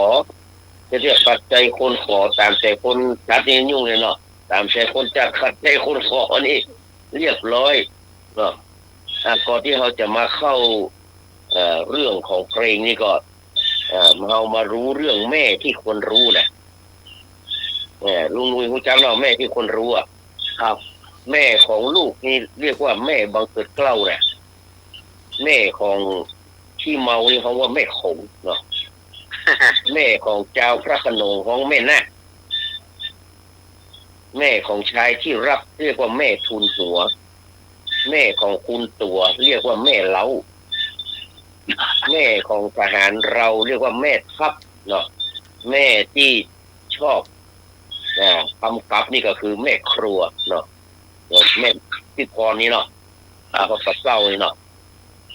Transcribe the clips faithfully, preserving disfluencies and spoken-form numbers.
อ จะเรียกขัดใจ๋คนขอ ต๋ามใจ๋คนจัดนี่ยุ่งเลยเนาะ ต๋ามใจ๋คนจัดขัดใจ๋คนขอนี่เรียบร้อยเนาะ อ่ะ ก่อนตี้เฮาจะมาเข้า เอ่อ เรื่องของเพลงนี่ก็ เอ่อ เฮามารู้เรื่องแม่ตี้ควรรู้นะ เอ่อ ลุงนุ้ยฮู้จักเนาะ แม่ตี้ควรรู้อะ ครับ แม่ของลูกนี่เรียกว่าแม่บังเกิดเกล้านะ แม่ของขี้เมานี่ฮ้องว่าแม่ขงเนาะ แม่ของจาวพระโขนงฮ้องแม่นาค แม่ของชายที่รักเรียกว่าแม่ทูลหัว แม่ของคุณตั๋วเรียกว่าแม่เล้า แม่ของทหารเราเรียกว่าแม่ทัพเนาะ แม่ตี้ชอบ อ่า ทำกับนี่ก็คือแม่ครัวเนาะ เออ แม่ตี้พรนี่เนาะ อ่า พระปัดเกล้านี่เนาะ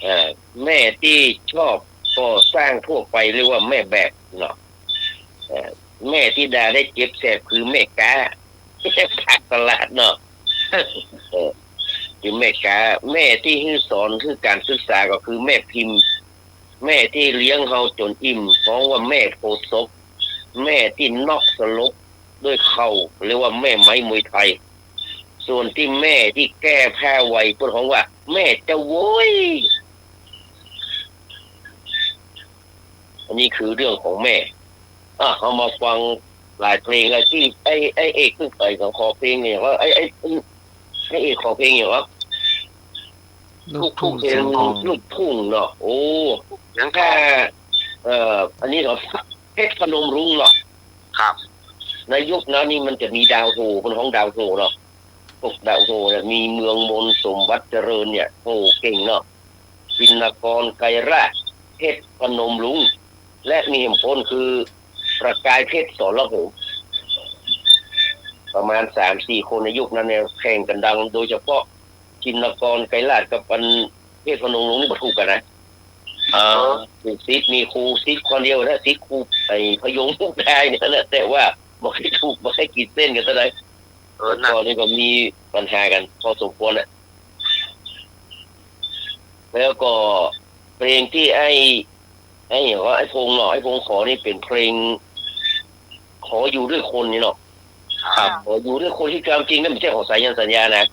เอ่อ แม่ตี้ชอบก่อสร้างทั่วไปเรียกว่าแม่แบบเนาะ เอ่อ แม่ตี้ด่าได้เจ็บแสบคือแม่ก๊า ภาคตลาดเนาะ เออ คือแม่ก๊า แม่ตี้หื้อสอนหื้อก๋านศึกษาก็คือแม่พิมพ์ แม่ตี้เลี้ยงเฮาจ๋นอิ่มฮ้องว่าแม่โพธิ์ศพ แม่ตี้น็อกสลบด้วยเข่าเรียกว่าแม่ไม้มวยไทย ส่วนตี้แม่ตี้แก้ผ้าไวเปิ้นฮ้องว่าแม่เจ้าโว้ย อันนี้คือเรื่องของแม่ อ่ะ เฮามาฟังหลายเพลงเลยตี้ไอ้ ไอ้เอกเปิ้นใส่ของขอเพลงเนี่ยว่า ไอ้ ไอ้ ไอ้เอกขอเพลงเนี่ยว่า ลูกทุ่ง ลูกทุ่ง เสียงทอง ลูกทุ่งเนาะ โอ้ เสียงทอง ถ้า เอ่อ อันนี้เนาะ เพชรพนมรุ้งเนาะ ครับ ในยุคนั้นนี่มันจะมีดาวโห เปิ้นฮ้องดาวโหเนาะ พวกดาวโหเนี่ย มีเมืองมน สมบัติเจริญเนี่ย โอ้ เก่งเนาะ ชินกร ไกรราช เพชรพนมรุ้ง และมีแหมคนคือประกายเพชร สรโหม ประมาณสามสี่คนในยุคนั้นเนี่ย แข่งกั๋นดัง โดยเฉพาะชินกร ไกรราช กับอันเพชรพนมรุ้งนี่บ่ถูกกั๋นนะ เออ ลูกศิษย์มีครูศิษย์คนเดียวนะ ศิษย์ครูไอ้พยงมุกดาเนี่ยนะ แต่ว่าบ่ค่อยถูก บ่ค่อยขีดเส้นกั๋นเต้าใด เออ นะ ก่อนนี่ก็มีปัญหากั๋นพอสมควรแหละ แล้วก็เพลงตี้ไอ้ ไอ้หยังวะ ไอ้พงษ์เนาะ ไอ้พงษ์ขอนี่เป๋นเพลง ขออยู่ด้วยคนนี่เนาะ ครับ ขออยู่ด้วยคนตี้ความจริงนั้นบ่ใจ้ของสายัณสัญญานะ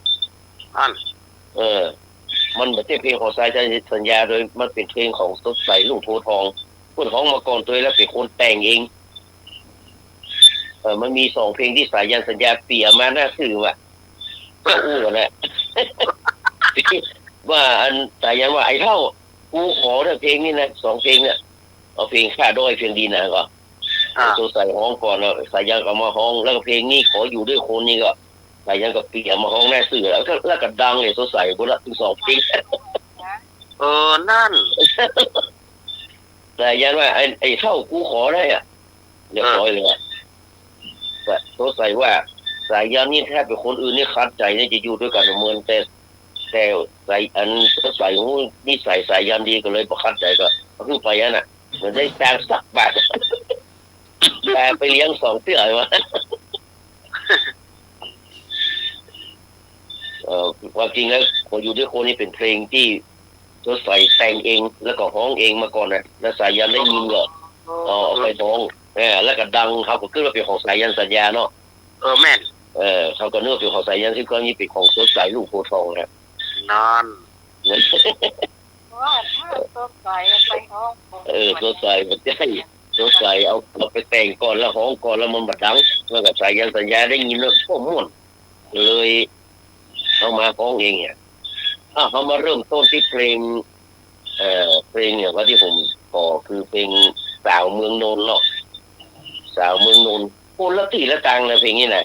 อั้น เออ มันบ่ใจ้เพลงของสายัณสัญญาโดย มันเป๋นเพลงของสดใส รุ่งโพธิ์ทอง เปิ้นฮ้องมาก่อนตวย แล้วเป๋นคนแต่งเอง เออ มันมีสองเพลงตี้สายัณสัญญาเปียมาหน้าสื่อว่ะ ก็อู้กั๋นแหละ ว่าอันสายัณว่า ไอ้เฒ่า กูขอเถอะเพลงนี้นะ สองเพลงเนี่ย เอาเพลงข้าด้อยเพลงดีหนาก่อน อ่า สดใสฮ้องก่อน แล้วสายัณก็มาฮ้อง แล้วก็เพลงนี้ขออยู่ด้วยคนนี่ก็ สายัณก็เปียมาฮ้องหน้าสื่อ แล้วก็ แล้วก็ดังเลย สดใส พุ้นละ ตึงสองเพลง เออ นั่น สายัณว่า ไอ้ ไอ้เฒ่า กูขอได้อะ เรียบร้อยเลยอะ แต่สดใสว่า สายัณนี่ถ้าเป๋นคนอื่นนี่ขัดใจ๋นี่จะอยู่ด้วยกั๋นเมิน แต่ แต่สาย อันสดใสฮู้นิสัยสายัณดีก็เลยบ่ขัดใจ๋ ก็ ก็คือไปอั้นน่ะ บ่ได้ตังค์สักบาท แต่ไปเลี้ยงสองเตื้อวะ เอ่อ ความจริงแล้ว ขออยู่ด้วยคนนี่เป๋นเพลงตี้สดใสแต่งเอง แล้วก็ฮ้องเองมาก่อนนะ แล้วสายัณได้ยินก็ อ๋อ เอาไปฮ้อง เออ แล้วก็ดัง เฮาก็กึ๊ดว่าเป๋นของสายัณสัญญาเนาะ เออ แม่น เออ เฮาก็นึกว่าเป๋นของสายัณ ซึ่งก็นี่เป๋นของสดใส รุ่งโพธิ์ทองนะ นั่น ว่าถ้าสดใสไปฮ้อง เออ สดใส บ่ใจ้ สดใสเอา เอาไปแต่งก่อนแล้วฮ้องก่อนแล้วมันบ่ดัง แล้วก็สายัณสัญญาได้ยินแล้วก็ม่วน เลยเอามาฮ้องเองเนี่ย อ่ะ เฮามาเริ่มต้นตี้เพลง เอ่อ เพลงเนี่ยว่าตี้ผมขอคือเพลงสาวเมืองนนท์เนาะ สาวเมืองนนท์ คนละตี้ละตางนะเพลงนี้นะ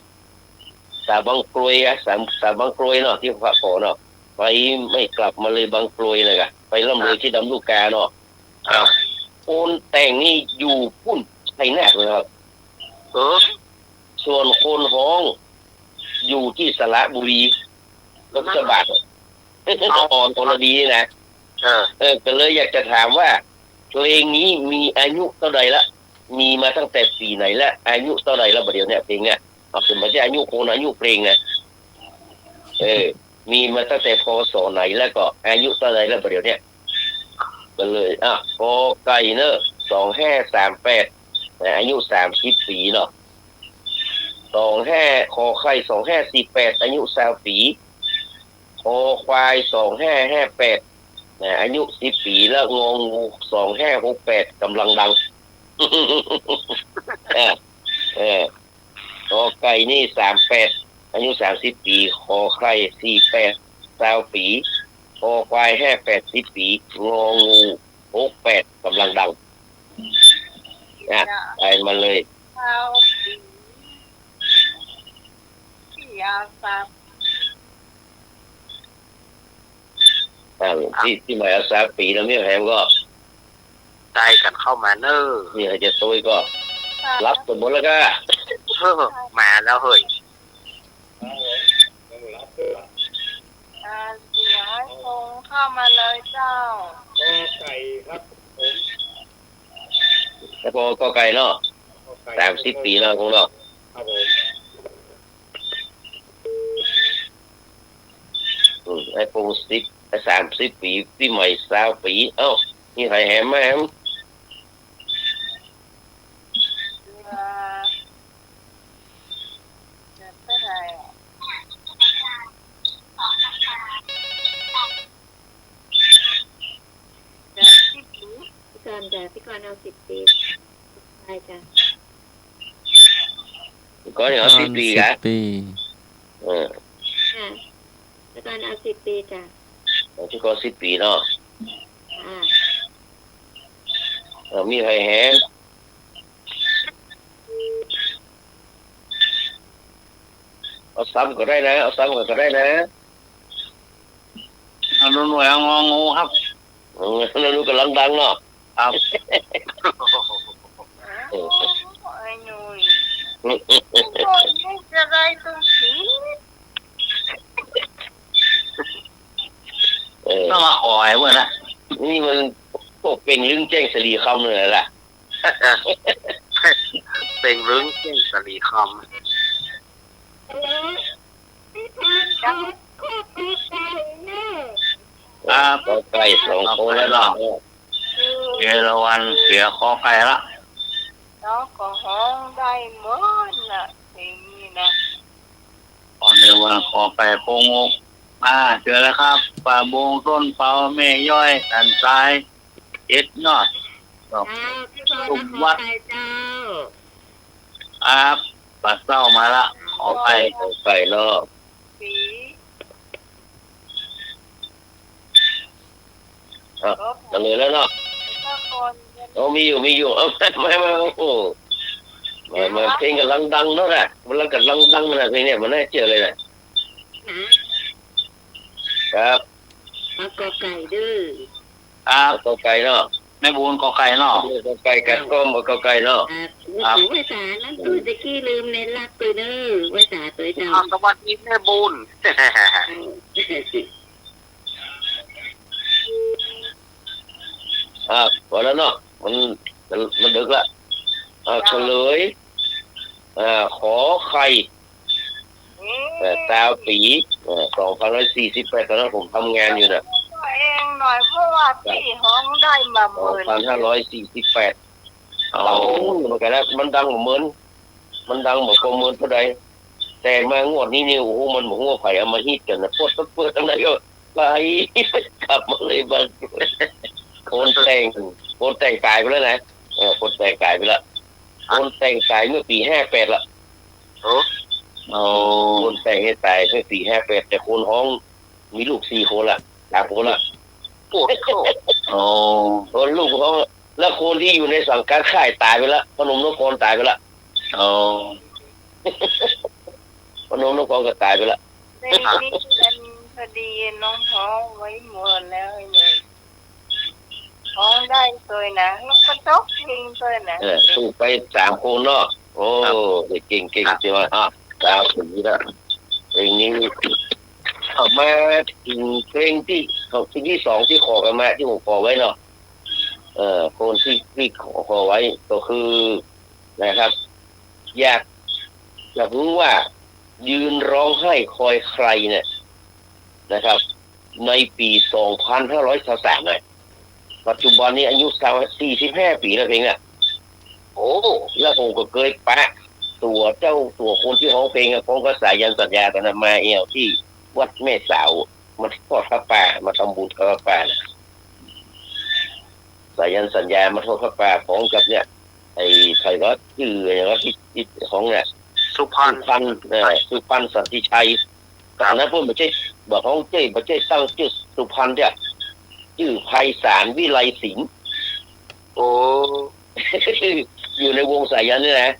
สาวบางกรวยอะ สาว สาวบางกรวยเนาะ ตี้ข้าขอเนาะ ไปไม่กลับมาเลยบางกรวยนะกะ ไปร่ำเริงตี้ลำลูกกาเนาะ ครับ คนแต่งนี่อยู่ปุ้นชัยนาทเลยครับ เออ ส่วนคนฮ้องอยู่ตี้สระบุรี แล้วก็สะบัด เอา ออนอรดีนะ เออ เออ ก็เลยอยากจะถามว่า เพลงนี้มีอายุเต้าใดละ มีมาตั้งแต่ปี๋ไหนละ อายุเต้าใดละ บ่าเดี่ยวเนี่ย เพลงเนี่ย เอา เป๋นบ่าใจ้อายุคน อายุเพลงนะ เออ มีมาตั้งแต่ พ.ศ. ไหน แล้วก็อายุเต้าใดละ บ่าเดี่ยวเนี่ย ก็เลย อ่ะ ก.ไก่ เนอะ สองห้าสามแปด นะ อายุสามสิบปี๋เนาะ สองห้า ขอไข่ สองห้าสี่แปด อายุซาวปี๋ คอควาย สองห้าห้าแปด นะ อายุสิบปี๋ และงองู สองห้าหกแปด ก่ำลังดัง เออ เออ กอไก่นี่ สามแปด อายุสามสิบปี๋ ขอไข่ สี่แปด ซาวปี๋ คอควาย ห้าแปด สิบปี๋ งองู หกแปด ก่ำลังดัง อ่ะ ไปมาเลย ซาวปี๋ ปี๋อาซา อ่า ตี้ ตี้หมายอาซาปี๋ แล้วมีใผแหมก็ ใต้กั๋นเข้ามาเน่อ มีใผจะโต้ยก็ ค่ะ หลับกั๋นหมดแล้วก้า เออ มาแล้วเฮ้ย อ่า เสียงส่งเข้ามาเลยเจ้า กอไก่ครับผม แล้วก็กอไก่เนาะ กอไก่ สามสิบปี๋เนาะ คงเนาะ ครับผม อืม ไอ้พงษ์สิบ ไอ้สามสิบปี๋ ปี๋ใหม่ซาวปี๋ เอ้า มีใผแหมมาแหม เอ่อ จะเท่าไหร่อะ จะสิบปี๋ พี่กรณ์จ้ะ พี่กรณ์เอาสิบปี๋ ได้จ้ะ พี่กรณ์เอาสิบปี๋ สิบปี๋ กะ สิบปี๋ เออ ค่ะ พี่กรณ์เอาสิบปี๋จ้ะ เอาพี่กรณ์สิบปี๋เนาะ อ่า เออ มีใผแหม เอาซ้ำก็ได้นะ เอาซ้ำก็ได้นะ อนุหน่วย งองูครับ เออ อนุหน่วยก่ำลังดังเนาะ ครับ โอ้ย ไอ้หนุ่ย โอ้ย นี่จะได้ตรงสี เออ ต้องมาขอไอ้เมื่อนะ นี่มันพวกเป่งลึงแจ้งสะหลีคำเลยล่ะ เป่งลึงแจ้งสะหลีคำ ครับ กอไก่สองคนแล้วเนาะ เอราวัณเสียคอไก่ละ เนาะ ก็ฮ้องได้หมดน่ะ เพลงนี้นะ เอราวัณคอไก่โปงอก อ่า เจอแล้วครับ ป่าบง ต้นเปา แม่ย้อย สันทราย เจ็ดยอด เจ้า พี่กรณ์ วัด ขอไข่เจ้า ครับ ป่าเศร้ามาละ ขอไข่ ขอไข่เนาะ สี อ่ะ เฉลยแล้วเนาะ โอ้ มีอยู่ มีอยู่ เอา มา มา มา โอ้โห มา มา เพลงก่ำลังดังเนาะน่ะ มันก่ำลังดังนะ เพลงเนี่ย มันน่าเจ๋อเลยน่ะ ครับ เอากอไก่เด้อ ครับ กอไก่เนาะ แม่บุญกอไก่เนาะ กอไก่ กัดก้อม เอากอไก่เนาะ ครับ ครับ ไหว้สานั้น ตู้ตะกี้ลืมเน้นรักไปเด้อ ไหว้สาตวยเจ้า อ่า สวัสดีแม่บุญ อ่า พอแล้วเนาะ มัน มัน มันดึกละ อ่า เฉลย อ่า ขอไข่ เอ่อ ซาวปี๋ เอ่อ สองพันห้าร้อยสี่สิบแปด ตอนนั้นผมทำงานอยู่น่ะ ตัวเองหน่อย เพราะว่าตี้ฮ้องได้มาเมิน สองพันห้าร้อยสี่สิบแปด เอ้า มันก็แล้ว มันดังบ่เมิน มันดังบ่เมินเท่าใด แต่มางวดนี้นี่ โอ้โห มันบ่ฮู้ว่าใผเอามาฮิตกั๋นน่ะ ปวด ปวด ปวดตรงไหนก็ ไป กลับมาเลยบ้าน คนแต่ง คนแต่งต๋ายไปแล้วนะ เออ คนแต่งต๋ายไปแล้ว คนแต่งต๋ายเมื่อปี๋ห้าแปดละ โอ้ โอ้ คนแต่งเนี่ยต๋ายเมื่อปี๋ห้าแปด แต่คนฮ้องมีลูกสี่คนละ สามคนละ โอ้โห โอ้ คนลูกฮ้อง แล้วคนตี้อยู่ในสังกัดค่ายต๋ายไปละ พนมนครต๋ายไปละ โอ้ พนมนครก็ต๋ายไปละ เพลงนี้มันพอดีน้องฮ้องไว้หมดแล้วเนี่ย ฮ้องได้ตวยนะ แล้วก็ตกเพลงตวยนะ เออ ถูกไปสามคนเนาะ โอ้ ครับ เก่ง เก่ง ครับ ใจ้ไหม อ่ะ สามคนนี้ละ เพลงนี้ เอามาเถิงเพลงตี้ เพลงตี้สองตี้ขอกั๋นมา ตี้ผมขอไว้เนาะ เอ่อ คนตี้ ตี้ขอ ขอไว้ก็คือ นะครับ อยาก อยากฮู้ว่า ยืนร้องไห้คอยใครเนี่ย นะครับ ในปี๋สองพันห้าร้อยซาวสามน่ะ ปัจจุบันนี้อายุซาว สี่สิบห้าปี๋แล้วเพลงเนี่ย โอ้ แล้วผมก็เกยปะตั๋วเจ้าตั๋วคนตี้ฮ้องเพลงอะ พร้อมกับสายัณสัญญาต๋อนนั้นมาแอ่วตี้วัดแม่สาว มาทอดผ้าป่า มาทำบุญทอดผ้าป่าน่ะ สายัณสัญญามาทอดผ้าป่าพร้อมกับเนี่ย ไอ้ใผวะ จื้อหยังวะ ตี้ ตี้ฮ้องเนี่ย สุพรรณ สุพรรณ เออ สุพรรณ สันติชัย ครับ ต๋อนนั้นเปิ้นบ่ใจ้ บ่ฮ้องเจ้ย บ่ใจ้ตั้งจื้อสุพรรณเตี้ย จื้อไพศาลวิไลศิลป์ โอ้ อยู่ในวงสายัณนี่นะ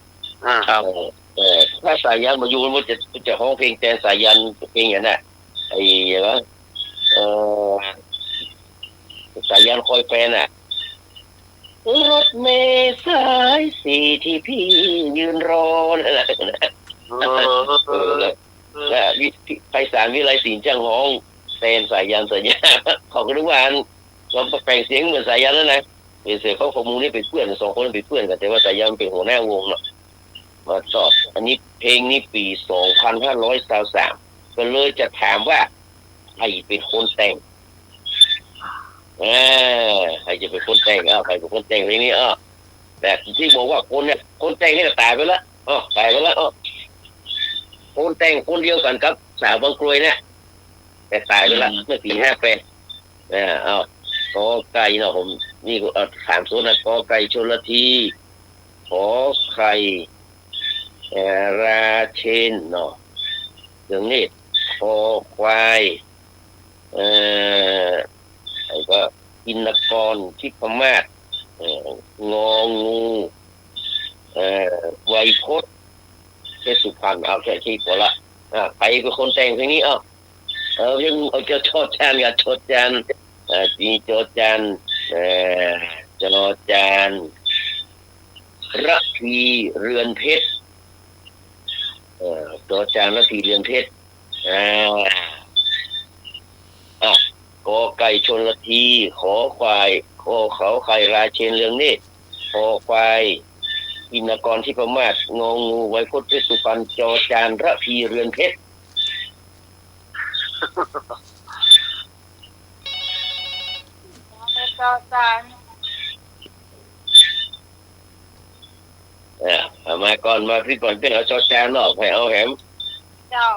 อ่า ครับ เออ เออ ถ้าสายัณบ่อยู่ มันจะ จะฮ้องเพลงแตนสายัณ เพลงหยังน่ะ ไอ้หยังวะ เอ่อ สายัณคอยแฟนน่ะ รถเมล์สายสี่ที่พี่ยืนรอ นั่นน่ะ เออ เออ แล้ว แล้ววิ ไพศาลวิไลศิลป์จ้างฮ้องแตนสายัณสัญญา เขาก็นึกว่าอัน ลองแปลงเสียงเหมือนสายัณนั่นนะ เป๋นเสียงเขา ข้อมูลนี่เป๋นเปื้อน สองคนเป๋นเปื้อนกั๋น แต่ว่าสายัณเป๋นหัวหน้าวงเนาะ มาตอบ อันนี้ เพลงนี้ปี๋สองพันห้าร้อยซาวสาม ก็เลยจะถามว่าใผเป๋นคนแต่ง อ่า ใผจะเป๋นคนแต่ง อ้าว ใผเป๋นคนแต่งเพลงนี้ อ้าว แบบตี้บอกว่าคนเนี่ย คนแต่งนี่ก็ต๋ายไปแล้ว อ้าว ต๋ายไปแล้ว อ้าว คนแต่งคนเดียวกั๋นกับสาวบางกรวยเนี่ย แต่ต๋ายไปแล้ว อืม เมื่อปี๋ห้าแปด อ่า อ้าว ก.ไก่ เนาะ ผม นี่ก็ เอ่อ ถามสวนนะ ก.ไก่ ชลธี ข.ไข่ เอ่อ ราเชน เนาะ เรืองเนตร ค.ควาย เอ่อ ไอ้ก็ อินทกร ทิพมาศ เอ่อ ง.งู เอ่อ ไวยพจน์ เพชรสุพรรณ เอาแค่นี้ก่อนละ อ่า ใผเป๋นคนแต่งเพลงนี้ อ้าว เออ ยังเอาจอ จอจานกับจอจาน เอ่อ มีจอจาน เอ่อ จอจาน ระพี เรือนเพชร เอ่อ จอจาน ระพี เรือนเพชร อ่า อ่ะ ก.ไก่ ชลธี ข.ควาย ข.เขา ไข่ ราเชน เรืองเนตร ค.ควาย อินทกร ทิพมาศ ง.งู ไวยพจน์ เพชรสุพรรณ จอจาน ระพี เรือนเพชร จอจาน อ่ะ เอามาก่อน มาตี้ก่อน เป๋นเอาจอจานเนาะ ใผเอาแหม เจ้า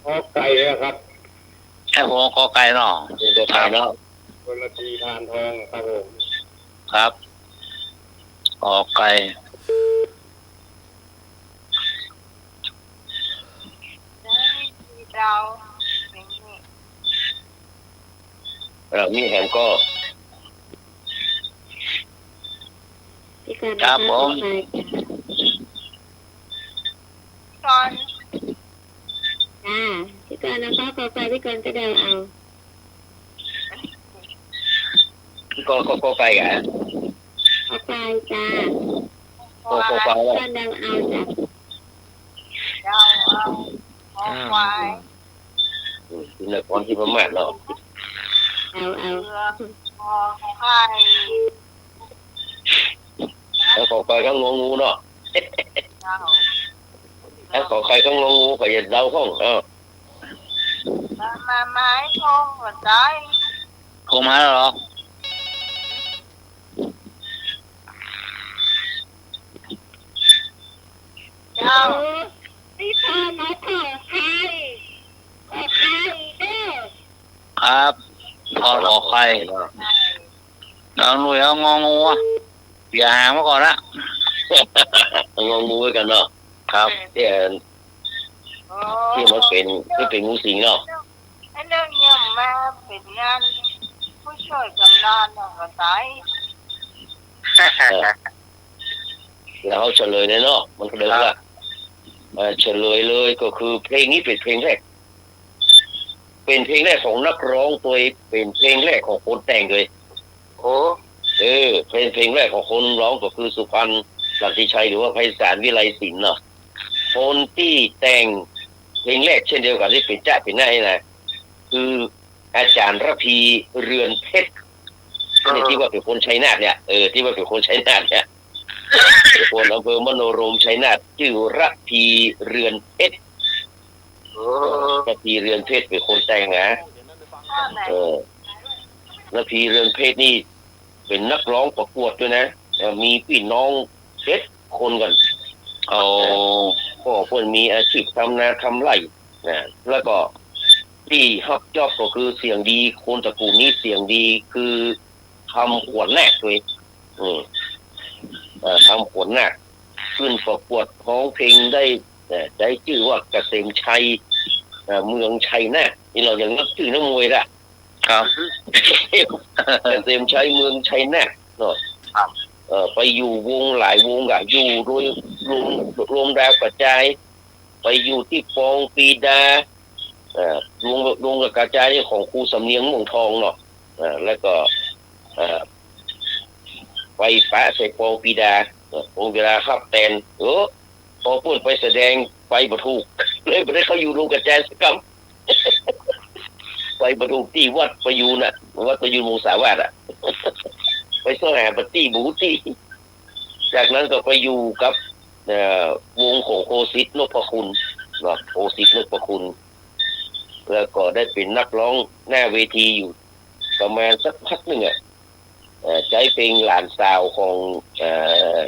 ก.ไก่นะครับ ครับผม ก.ไก่ เนาะ เป๋นก.ไก่ เนาะ ชลธี พานทอง ครับผม ครับ ก.ไก่ เอ่อ มีแหมก็ พี่กรณ์ ครับผม ก.ไก่ ก่อน อ่า พี่กรณ์ แล้วก็ ก.ไก่ พี่กรณ์ก็เดาเอา ก็ ก็ ก.ไก่ อ่ะ ก.ไก่ จ้า ก.ไก่ พี่กรณ์เดาเอาจ้ะ เดาเอา ค.ควาย อืม อินทกร ทิพมาศเนาะ เอา เอา เรือ ค.ไข่ แล้ว ค.ควาย กับ ง.งู เนาะ เจ้า แล้ว ค.ไข่ กับ ง.งู ใผจะเดาพ่อง เออ มา มา มาให้พ่องก่อนได้ โทรมาแล้วเหรอ เจ้า พี่พรนะ ข.ไข่ ข.ไข่ เด้อ ครับ พร ข.ไข่ ลองดูแล้ว ง.งู อ่ะ เสียหายมาก่อนละ ง.งู ไว้ก่อนเนาะ ครับ เสีย โอ้ ตี้มันเป๋น ตี้เป๋นงูสิงเนาะ ไอ้เรื่องเนี่ยมาเป๋นงานผู้ช่วยกำนันน่ะก็ต๋าย เออ แล้วเฮาเฉลยเลยเนาะ มันก็เลยว่า ครับ เอ่อ เฉลยเลยก็คือเพลงนี้เป๋นเพลงแรก เป๋นเพลงแรกของนักฮ้องตวย เป๋นเพลงแรกของคนแต่งตวย โอ้ เออ เป๋นเพลงแรกของคนฮ้องก็คือสุพรรณ สันติชัย หรือว่าไพศาลวิไลศิลป์เนาะ คนตี้แต่งเพลงแรกเช่นเดียวกั๋นตี้เป๋นจ๊ะเป๋นนายนะ คืออาจ๋ารย์ระพี เรือนเพชร เนี่ย ตี้ว่าเป๋นคนชัยนาทเนี่ย เออ ตี้ว่าเป๋นคนชัยนาทเนี่ย เป๋นคนอำเภอมโนรม ชัยนาท จื้อระพี เรือนเพชร โอ้ ระพี เรือนเพชร เป๋นคนแต่งนะ เออ ระพี เรือนเพชรนี่เป๋นนักฮ้องประกวดตวยนะ เอ่อ มีปี้น้องเจ็ดคนกั๋น อ๋อ ก็เปิ้นมีอาชีพทำนาทำไร่นะ แล้วก็ตี้ฮับจ๊อบก็คือเสียงดี คนตระกู๋นนี้เสียงดีคือทำขวัญนาคด้วย อืม เอ่อ ทำขวัญนาค ขึ้นประกวดฮ้องเพลงได้ เอ่อ ได้จื้อว่าเกษมชัย เอ่อ เมืองชัยนาค นี่เฮายังนับจื้อนักมวยละ ครับ เกษมชัยเมืองชัยนาคเนาะ ครับ เอ่อ ไปอยู่วงหลายวงก่ะ อยู่โดยรวม รวมดาวกระจาย ไปอยู่ตี้ปองปีดา เอ่อ รวม รวมกับกระจายนี่ของครูสำเนียงม่วงทองเนาะ เอ่อ แล้วก็ เอ่อ ไปปะใส่ปองปีดา เอ่อ ปองปีดาฮับแตน เออ ปอเปิ้นไปแสดงไปบ่ถูก เลยบ่ได้เข้าอยู่โรงกระจายสักกำ ไปบ่ถูกตี้วัดประยูรน่ะ วัดประยูรวงศาวาสอะ ไปเซาะหาบ่ตี้ บ่ฮู้ตี้ จากนั้นก็ไปอยู่กับ เอ่อ วงของโคสิทธิ์นพคุณเนาะ โคสิทธิ์นพคุณ แล้วก็ได้เป๋นนักฮ้องหน้าเวทีอยู่ประมาณสักพักนึ่งอะ เอ่อ ใจ๊เพลงหลานสาวของ เอ่อ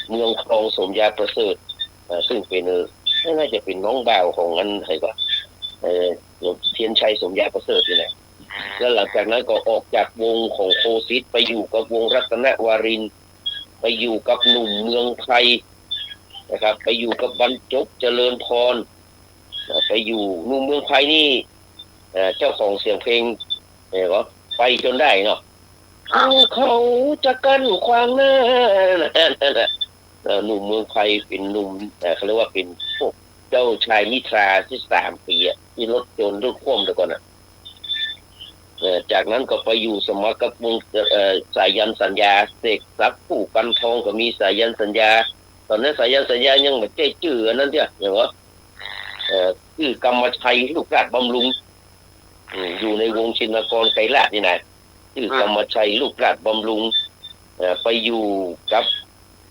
เมืองคลองสมยาประเสริฐ เอ่อ ซึ่งเป๋น เอ่อ น่าจะเป๋นน้องบ่าวของอันใผวะ เอ่อ เทียนชัยสมยาประเสริฐนี่แหละ แล้วหลังจากนั้นก็ออกจากวงของโคสิทธิ์ไปอยู่กับวงรัตนวารินทร์ ไปอยู่กับหนุ่มเมืองไพรนะครับ ไปอยู่กับบรรจบเจริญพร เอ่อ ไปอยู่ หนุ่มเมืองไพรนี่ เอ่อ เจ้าของเสียงเพลง เอ่อ ก็ไปจนได้เนาะ ครับ เขาจะกั้นขวางหน้า นั่นน่ะ เอ่อ หนุ่มเมืองไพรเป๋นหนุ่ม เอ่อ เขาเรียกว่าเป๋นพวกเจ้าชายนิทราสิบสามปี๋อะ ตี้รถยนต์รถคว่ำแต่ก่อนน่ะ เอ่อ จากนั้นก็ไปอยู่สมัครกับวง เอ่อ สายัณสัญญา เสกสรร ผู้กันทองก็มีสายัณสัญญา ต๋อนนั้นสายัณสัญญายังบ่ใจ้จื้ออันนั้นเตื้อ เห็นบ่ เอ่อ จื้อกรรมชัยลูกราชบำรุง อืม อยู่ในวงชินกรไกรราชนี่นะ จื้อกรรมชัยลูกราชบำรุง เอ่อ ไปอยู่กับ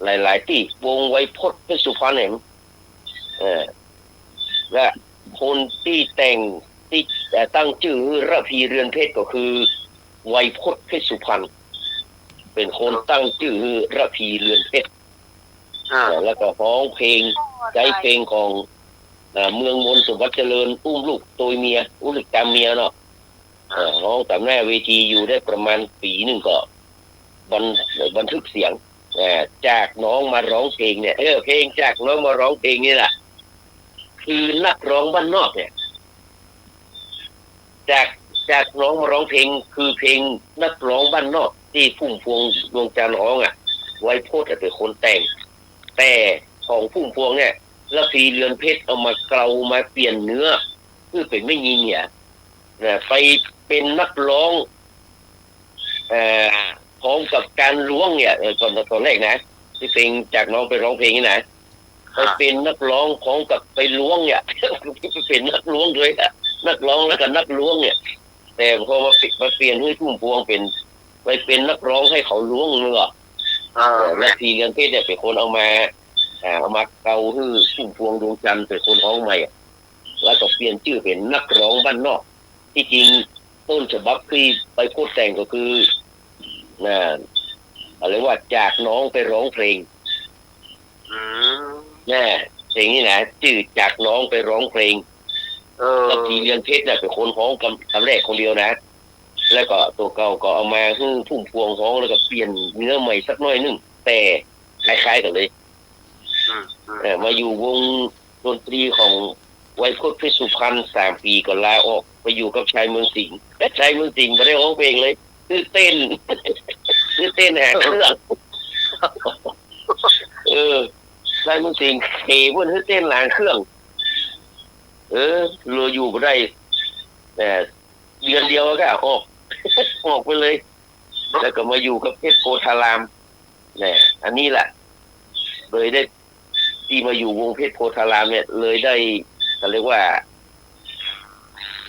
หลายๆ ตี้ วงไวยพจน์เพชรสุพรรณเห็น เอ่อ และคนตี้แต่ง ตี้ เอ่อ ตั้งจื้อระพีเรือนเพชรก็คือไวยพจน์เพชรสุพรรณ เป๋นคนตั้งจื้อระพีเรือนเพชร อ่า เอ่อ แล้วก็ฮ้องเพลง ใจ๊เพลงของ เอ่อ เมืองมนต์ สมบัติเจริญ อุ้มลูกโตยเมีย อุ้มลูกตามเมียเนาะ เอ่อ ฮ้องต๋ามหน้าเวทีอยู่ได้ประมาณปี๋นึ่งก็ บัน บันทึกเสียง เอ่อ จากน้องมาร้องเพลงเนี่ย เออ เพลงจากน้องมาร้องเพลงนี่แหละ คือนักฮ้องบ้านนอกเนี่ย จาก จากน้องมาร้องเพลง คือเพลงนักฮ้องบ้านนอกตี้พุ่มพวงดวงจันทร์ฮ้องอะ ไวยพจน์อะเป๋นคนแต่ง แต่ของพุ่มพวงเนี่ย ระพีเรือนเพชรเอามาเกลามาเปลี่ยนเนื้อ คือเป๋นแม่ญิงเนี่ย นะ ไปเป๋นนักฮ้อง เอ่อ พร้อมกับการล้วงเนี่ย เอ่อ ต๋อน ต๋อนแรกนะ ตี้เป๋นจากน้องไปฮ้องเพลงนี่นะ ไปเป๋นนักฮ้องพร้อมกับไปล้วงเนี่ย ไปเป๋นนักล้วงด้วยอะ นักฮ้องแล้วก็นักล้วงเนี่ย แต่พอมาเปลี่ยน มาเปลี่ยนหื้อพุ่มพวงเป๋น ไปเป๋นนักฮ้องหื้อเขาล้วงเนาะ อ่า เอ่อ ระพีเรือนเพชรเนี่ยเป๋นคนเอามา อ่า เอามาเกลาหื้อพุ่มพวงดวงจันทร์เป๋นคนฮ้องใหม่อะ แล้วก็เปลี่ยนจื้อเป๋นนักฮ้องบ้านนอก ตี้จริงต้นฉบับตี้ไวยพจน์แต่งก็คือ นะ อะไรว่าจากน้องไปฮ้องเพลง อืม นะ เพลงนี้นะ จื้อจากน้องไปฮ้องเพลง เออ ระพีเรือนเพชรน่ะเป๋นคนฮ้องกำ กำแรกคนเดียวนะ แล้วก็ตั๋วเก่าก็เอามาหื้อพุ่มพวงฮ้อง แล้วก็เปลี่ยนเนื้อใหม่สักหน้อยนึ่ง แต่คล้ายๆ กั๋นเลย อืม อืม เอ่อ มาอยู่วงดนตรีของไวยพจน์เพชรสุพรรณสามปี๋ก็ลาออกไปอยู่กับชายเมืองสิงห์ แต่ชายเมืองสิงห์บ่ได้ฮ้องเพลงเลย หื้อเต้น หื้อเต้นหางเครื่อง เออ ชายเมืองสิงห์เขเปิ้นหื้อเต้นหางเครื่อง เออ เลยอยู่บ่ได้ เอ่อ เดือนเดียวก็ออก ออกไปเลย แล้วก็มาอยู่กับเพชรโพธาราม เนี่ย อันนี้แหละ เลยได้ ตี้มาอยู่วงเพชรโพธารามเนี่ย เลยได้ เขาเรียกว่า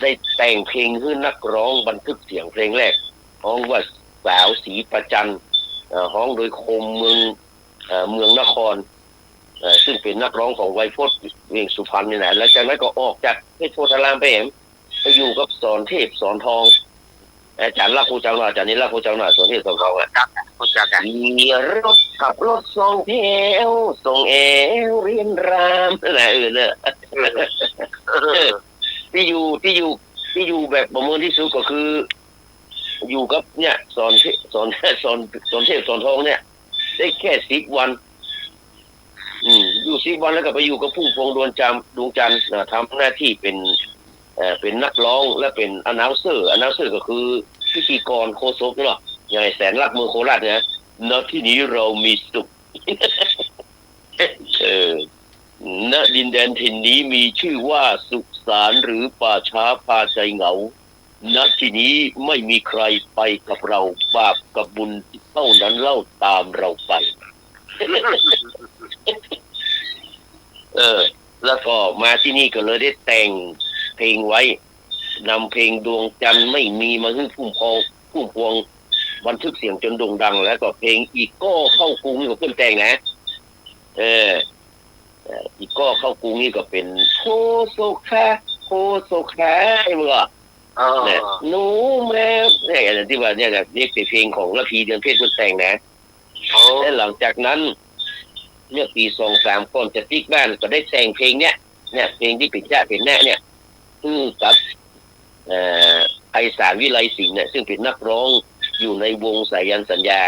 ได้แต่งเพลงหื้อนักฮ้องบันทึกเสียงเพลงแรก ฮ้องว่าสาวศรีประจัน เอ่อ ฮ้องโดยคมเมือง เอ่อ เมืองนคร เอ่อ ซึ่งเป๋นนักฮ้องของไวยพจน์เวียงสุพรรณนี่นะ หลังจากนั้นก็ออกจากเพชรโพธารามไปแหม ไปอยู่กับสอนเทพสอนทอง อาจ๋ารย์ลักษณ์ฮู้จักเนาะ อาจ๋ารย์นิรักษ์ฮู้จักเนาะ สอนเทพสอนทองอะ ครับ ฮู้จักอะ ขี่รถขับรถสองแถว ส่งแอวเรียนราม นั่นแหละ เออ เนี่ย เออ เออ ตี้อยู่ ตี้อยู่ ตี้อยู่แบบบ่เมินตี้สุดก็คือ อยู่กับเนี่ย สอนเทพ สอน สอน สอนเทพสอนทองเนี่ย ได้แค่สิบวัน อืม อยู่สิบวันแล้วก็ไปอยู่กับพุ่มพวงดวงจันทร์ ดวงจันทร์ อ่า ทำหน้าที่เป็น เอ่อ เป็นนักร้องและเป็น announcer announcer ก็คือพิธีกรโฆษกเนาะ อย่างไอ้แสนรักเมืองโคราชเนี่ย ณ ที่นี้เรามีสุข เออ ณ ดินแดนถิ่นนี้มีชื่อว่าสุสานหรือป่าช้าพาใจเหงา ณ ที่นี้ไม่มีใครไปกับเรา บาปกับบุญเท่านั้นเล่าตามเราไป เออ แล้วก็มาที่นี่ก็เลยได้แต่งเพลงไว้ นำเพลงดวงจันทร์ไม่มีมาหื้อพุ่มพวง พุ่มพวงบันทึกเสียงจนโด่งดัง แล้วก็เพลงอีกก้อเข้ากรุงนี่ก็เปิ้นแต่งนะ เออ เอ่อ อีกก้อเข้ากรุงนี่ก็เป็นโคโซคา โคโซคา ไอ้มึงอ่ะ อ่า เนี่ย หนูแม่ เนี่ย อันที่ว่าเนี่ยนะ นี่เป็นเพลงของระพีเดือนเพ็ชเปิ้นแต่งนะ โอ้ และหลังจากนั้น เมื่อปี๋สองสาม ก่อนจะปิ๊กบ้านก็ได้แต่งเพลงเนี้ย เนี่ย เพลงตี้เป๋นจ๊ะเป๋นแนะเนี่ย คือกับ เอ่อ ไพศาล วิไลสิงห์เนี่ย ซึ่งเป็นนักร้องอยู่ในวงสายัณสัญญา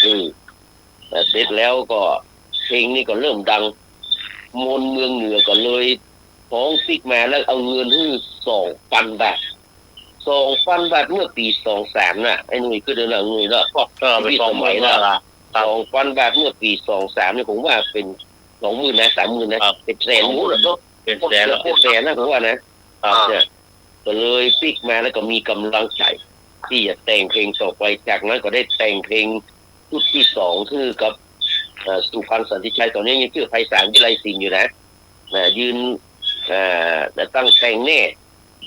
อืม เอ่อ เสร็จแล้วก็เพลงนี้ก็เริ่มดัง มนเมืองเหนือก็เลยฮ้องปิ๊กมาแล้วเอาเงินหื้อสองปันบาท สองปันบาทเมื่อปี๋สองสามน่ะ ไอ้หนุ่ยคือเดินหลังหนุ่ยเนาะ ก็ เออ ไป ปี๋ สองหมื่น สมัยน่ะ เมื่อละ ครับ สองปันบาทเมื่อปี๋สองสามเนี่ย ผมว่าเป๋นสองหมื่นนะ สามหมื่นนะ ครับ เป๋นแสน สองหมื่น หมดแล้วเนาะ เป๋นแสนแล้ว เป๋นแสนนะ ผมว่านะ ครับ เนี่ย ก็เลยปิ๊กมาแล้วก็มีกำลังใจตี้จะแต่งเพลงต่อไป จากนั้นก็ได้แต่งเพลงชุดตี้สอง คือกับ เอ่อ สุพรรณ สันติชัย ต๋อนนี้ยังจื้อไพศาล วิไลสิงห์อยู่นะ นะ ยืน เอ่อ ตั้งแต่งแน่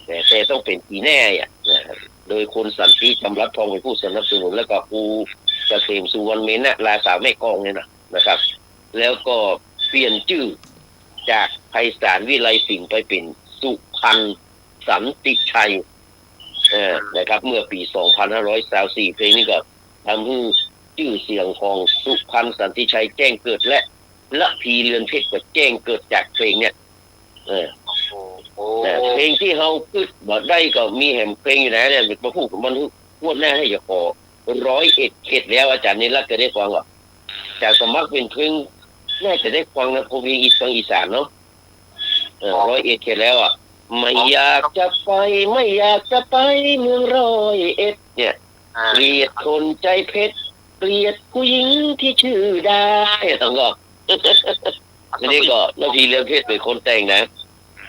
แต่ แต่ต้องเป๋นปี๋แน่อะ นะ โดยคุณสันติ จำรัดทอง เป๋นผู้สนับสนุน แล้วก็ครูเกษม สุวรรณเมนะ ลาสาวแม่กลองเนี่ยนะ นะครับ แล้วก็เปลี่ยนจื้อจากไพศาล วิไลสิงห์ ไปเป๋นสุพรรณ สันติชัย เอ่อ นะครับ เมื่อปี๋สองพันห้าร้อยซาวสี่ เพลงนี้ก็ทำหื้อจื้อเสียงของสุพรรณ สันติชัย แจ้งเกิด และระพีเรือนเพ็ชก็แจ้งเกิดจากเพลงเนี่ย เออ โอ้โห แต่เพลงตี้เฮากึ๊ดบ่ได้ก็มีแหมเพลงอยู่นะเนี่ย มาพูดมันงวดหน้าหื้อจะขอ ร้อยเอ็ดเขตแล้ว อาจ๋ารย์นิรักษ์เกยได้ฟังก่อ จ๋าสมัครเป๋นเพลง น่าจะได้ฟังนะ เพราะเพลงอีสาน อีสานเนาะ เออ อ๋อ ร้อยเอ็ดเขตแล้วอะ ไม่อยากจะไป ไม่อยากจะไปเมืองร้อยเอ็ด เนี่ย อ่า เกลียดคนใจเพชร เกลียดผู้หญิงที่ชื่อดา เนี่ย ต้องก็ อันนี้ก็ระพีเรือนเพ็ชเป๋นคนแต่งนะ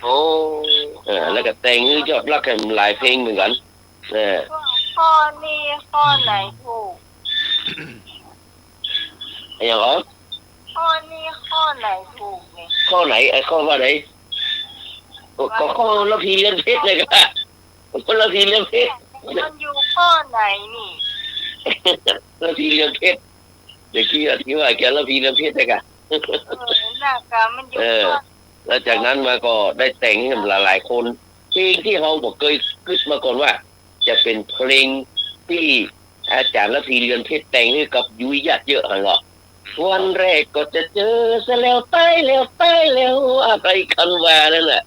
โอ้ เออ แล้วก็แต่งหื้อยอดรักแหมหลายเพลงเหมือนกั๋น เออ ข้อนี้ข้อไหนถูก อะหยังเหรอ ข้อนี้ข้อไหนถูกเนี่ย ข้อไหน ไอ้ข้อว่าไหน ก็ ก็ข้อระพีเรือนเพ็ชไง ก็ข้อระพีเรือนเพ็ช มันอยู่ข้อไหนนี่ ระพีเรือนเพ็ช เดี๋ยวกี้อธิบายแกระพีเรือนเพ็ชไง เออ น่ะกะ มันอยู่ เออ ข้อ แล้วจากนั้นมาก็ได้แต่งหื้อหลายๆคน เพลงตี้เฮาบ่เกยกึ๊ดมาก่อนว่า จะเป๋นเพลงตี้อาจ๋ารย์ระพีเรือนเพ็ชแต่งหื้อกับยุ้ยหยาดเยอะ หันก่อ วันแรกก็จะเจอซะแล้ว ต๋ายแล้ว ต๋ายแล้ว อะไรกันวะนั่นแหละ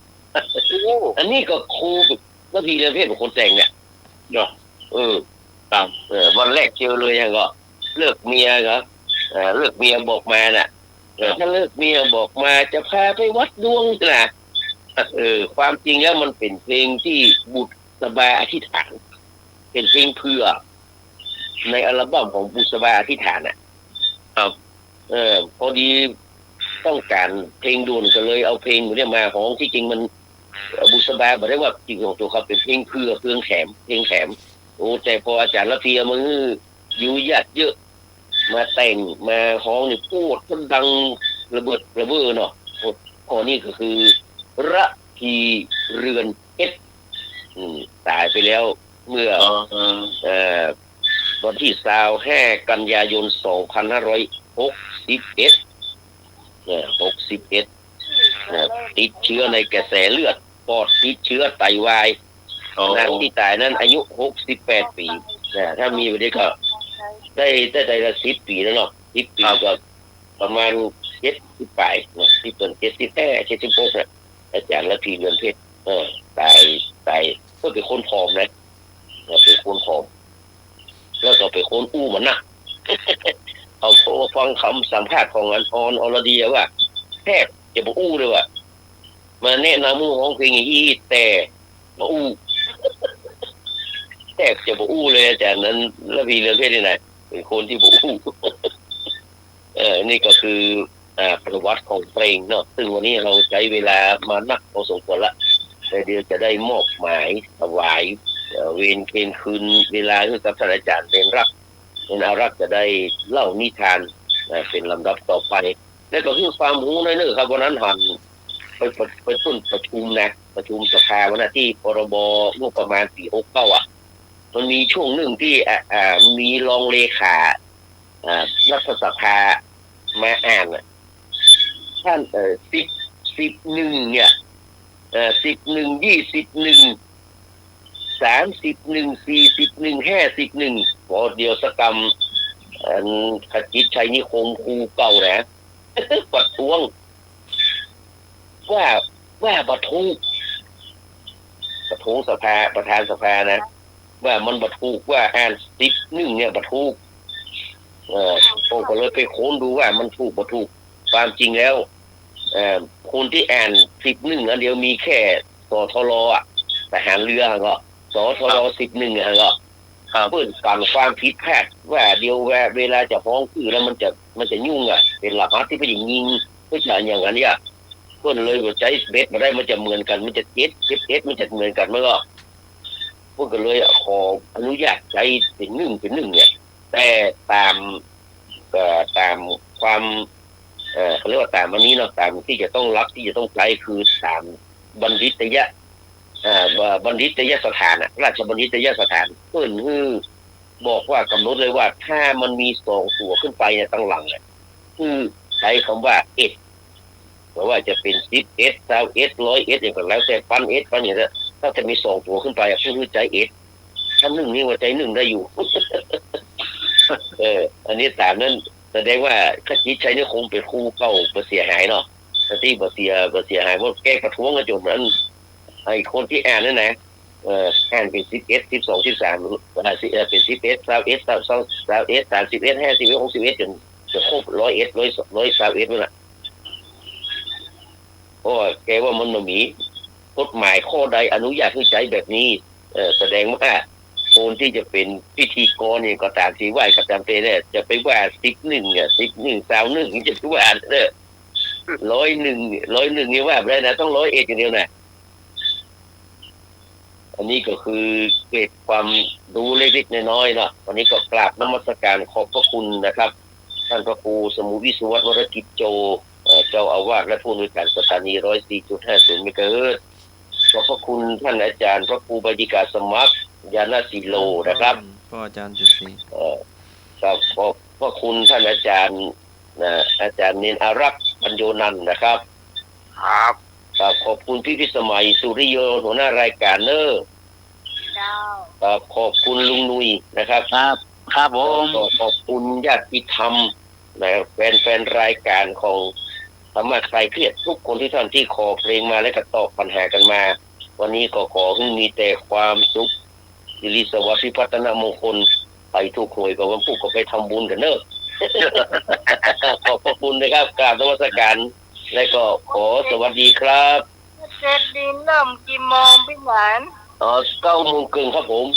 โอ้ อันนี้ก็ครูระพีเรือนเพ็ชเป๋นคนแต่งเนี่ย เนาะ เออ ครับ เออ วันแรกเจอเลย หันก่อ เลิกเมียเหรอ เออ เลิกเมียบอกมาน่ะ เออ ถ้าเลิกเมียบอกมาจะพาไปวัดดวงนะ เออ ความจริงแล้วมันเป๋นเพลงตี้บุษบาอธิษฐาน เป๋นเพลงเผื่อ ในอัลบั้มของบุษบาอธิษฐานน่ะ ครับ เออ พอดีต้องก๋านเพลงด่วนก็เลยเอาเพลงหมู่เนี่ยมาฮ้อง ตี้จริงมัน เอ่อ บุษบาบ่ได้ว่าจิตของตั๋วเขา เป๋นเพลงเผื่อ เพลงแถม เพลงแถม โอ้ แต่พออาจ๋ารย์ระพีเอามาหื้อยุ้ยหยาดเยอะ มาแต่ง มาฮ้องนี่ โอ้ มันดังระเบิดระเบ้อเนาะ โอ้ ข้อนี้ก็คือ ระพีเรือนเพ็ช อืม ต๋ายไปแล้วเมื่อ อ๋อ เอ่อ วันตี้ซาวห้า กันยายน สองพันห้าร้อยหกสิบเอ็ด เนี่ย หกสิบเอ็ด เนี่ย ติดเชื้อในกระแสเลือด ปอดติดเชื้อ ไตวาย อ๋อ นางตี้ต๋ายนั้นอายุหกสิบแปดปี๋ นะ ถ้ามีวันนี้ก็ได้ ได้ ได้ละสิบปี๋แล้วเนาะ สิบปี๋ ครับ ก็ประมาณเจ็ดสิบป๋ายนะ สิบ เจ็ดสิบห้า เจ็ดสิบหก นะ อาจ๋ารย์ระพี เรือนเพชร เออ ต๋าย ต๋าย ก็เป๋นคนผอมนะ เออ เป๋นคนผอม แล้วก็เป๋นคนอู้บ่นัก เอา พอฟังกำสัมภาษณ์ของอันออน อรดี อะว่า แทบจะบ่อู้เลยว่า มาแนะนำหื้อฮ้องเพลงอย่างอี้ แต่บ่อู้ แทบจะบ่อู้เลย อาจ๋ารย์นั้น ระพี เรือนเพชรนี่นะ เป๋นคนตี้บ่อู้ เออ นี่ก็คือ อ่า ประวัติของเพลงเนาะ ซึ่งวันนี้เฮาใจ๊เวลามานักพอสมควรละ แต่เดี๋ยวจะได้มอบหมายถวาย เอ่อ เวรเคนคืนเวลาหื้อกับต้านอาจ๋ารย์เณรรักษ์ เณรอารักษ์จะได้เล่านิทาน อ่า เป๋นลำดับต่อไป แล้วก็หื้อความฮู้หน้อยนึ่งครับ วันนั้นหันไป ไป ไปปุ้นประชุมนะ ประชุมสภาวันนั้นตี้ พรบ งบประมาณปี๋หกเก้า อะ มันมีช่วงนึ่งตี้ อ่า อ่า มีรองเลขา อ่า รัฐสภามาอ่านอะ ต้าน เอ่อ สิบ สิบเอ็ด เนี่ย เอ่อ สิบเอ็ด ยี่สิบเอ็ด สามสิบเอ็ด สี่สิบเอ็ด ห้าสิบเอ็ด ปอเดียวสักกำ อันขจิตชัยนิคมครูเก่านะ ประท้วง ว่า ว่าบ่ถูก ประท้วงสภา ประธานสภานะ ว่ามันบ่ถูก ว่าอ่านสิบเอ็ด เนี่ยบ่ถูก เอ่อ ผมก็เลยไปค้นดูว่ามันถูกบ่ถูก ความจริงแล้ว เอ่อ คนตี้อ่านสิบเอ็ด อันเดียวมีแค่ สทร อะ ทหารเรือหั่นก็ สทร ครับ สิบเอ็ด หั่นก็ ครับ เปิ้นกั๋นความผิดพลาด ว่าเดี๋ยวว่าเวลาจะฮ้องจื้อแล้วมันจะ มันจะยุ่งอะ เป๋นรหัสตี้เปิ้นจะยิง เปิ้นจะอย่างนั้นเนี่ย เปิ้นเลยว่าใจ๊สิบเอ็ดบ่ได้ มันจะเหมือนกั๋น มันจะเจ็ด สิบเอ็ด มันจะเหมือนกั๋น มันก็ เปิ้นก็เลยขออนุญาตใจ๊เป๋นหนึ่ง เป๋นหนึ่ง เนี่ย แต่ต๋าม เอ่อ ต๋ามความ เอ่อ เขาเรียกว่าต๋ามอันนี้เนาะ ต๋ามตี้จะต้อง หลักตี้จะต้องใจ๊คือต๋ามบัณฑิตยะ เอ่อ บัณฑิตยสถานอะ ราชบัณฑิตยสถาน เปิ้นหื้อบอกว่ากำหนดเลยว่า ถ้ามันมีสองตั๋วขึ้นไปเนี่ย ตังหลังเนี่ย หื้อใจ๊กำว่า เอ็ด บ่ว่าจะเป๋นสิบเอ็ด ซาวเอ็ด ร้อยเอ็ด อย่างก็แล้วแต่ ปันเอ็ด ปันอย่างนั้น ถ้าจะมีสองตั๋วขึ้นไปอะ เปิ้นหื้อใจ๊เอ็ด ถ้าหนึ่งนี่ว่าใจ๊หนึ่งได้อยู่ เออ อันนี้ต๋ามนั้น แสดงว่าขจิตชัยนิคมเป๋นครูเก่า บ่เสียหายเนาะ สติบ่เสีย บ่เสียหาย เพราะแกประท้วงกั๋นจ๋นอัน ไอ้คนตี้อ่านนั่นนะ เอ่อ อ่านเป๋นสิบเอ็ด สิบสอง สิบสาม เอ่อ สิ เอ่อ เป๋นสิบเอ็ด ซาวเอ็ด ซาว ซาว ซาวเอ็ด สามสิบเอ็ด ห้าสิบเอ็ด หกสิบเอ็ด จ๋น จ๋นครบ ร้อยเอ็ด ร้อย ร้อยซาวเอ็ด นั่นน่ะ เพราะว่าแกว่ามันบ่มีกฎหมายข้อใดอนุญาตหื้อใจ๊แบบนี้ เอ่อ แสดงว่าคนตี้จะเป๋นพิธีกรเนี่ยก็ต๋าม ตี้ไหว้ก็ต๋ามเตเนี่ย จะไปว่าสิบเอ็ด เนี่ย สิบเอ็ด ซาวเอ็ด จะไปว่าเด้อ ร้อยเอ็ด ร้อยเอ็ด นี่ว่าบ่ได้นะ ต้องร้อยเอ็ดอย่างเดียวนะ อันนี้ก็คือเกร็ดความรู้เล็กๆน้อยๆเนาะ วันนี้ก็กราบนมัสการขอบพระคุณนะครับ ท่านพระครูสมุทรวิศวัตร วรกิจโจ เอ่อ เจ้าอาวาสและผู้อำนวยการสถานี ร้อยสี่จุดห้าศูนย์ เมกะเฮิรตซ์ ขอบพระคุณท่านอาจารย์พระครูใบดิกาสมัคร ญาณศิโลนะครับ พ่ออาจารย์จุดสี เอ่อ ครับ ขอบพระคุณท่านอาจารย์ นะ อาจารย์เณรอารักษ์ ปัญโญนันท์นะครับ ครับ ครับ ขอบคุณพี่พิสมัย สุริโย หัวหน้ารายการเนอะ เจ้า ครับ ขอบคุณลุงหนุ่ยนะครับ ครับ ครับผม แล้วก็ขอบคุณญาติธรรมนะ แฟนๆรายการของธรรมะคลายเครียดทุกคนที่ท่านที่ขอเพลงมาและก็ตอบปัญหากันมา วันนี้ก็ขอให้มีแต่ความสุข สิริสวัสดิ์ พิพัฒนมงคล ใผถูกหวยก็วันพูกก็ไปทำบุญกั๋นเนอะ ขอบพระคุณนะครับ กราบนมัสการ และก็ขอสวัสดีครับ เจ็ดดินเริ่มกี่โมงพี่หวาน อ๋อ เก้าโมงเกิ่งครับผม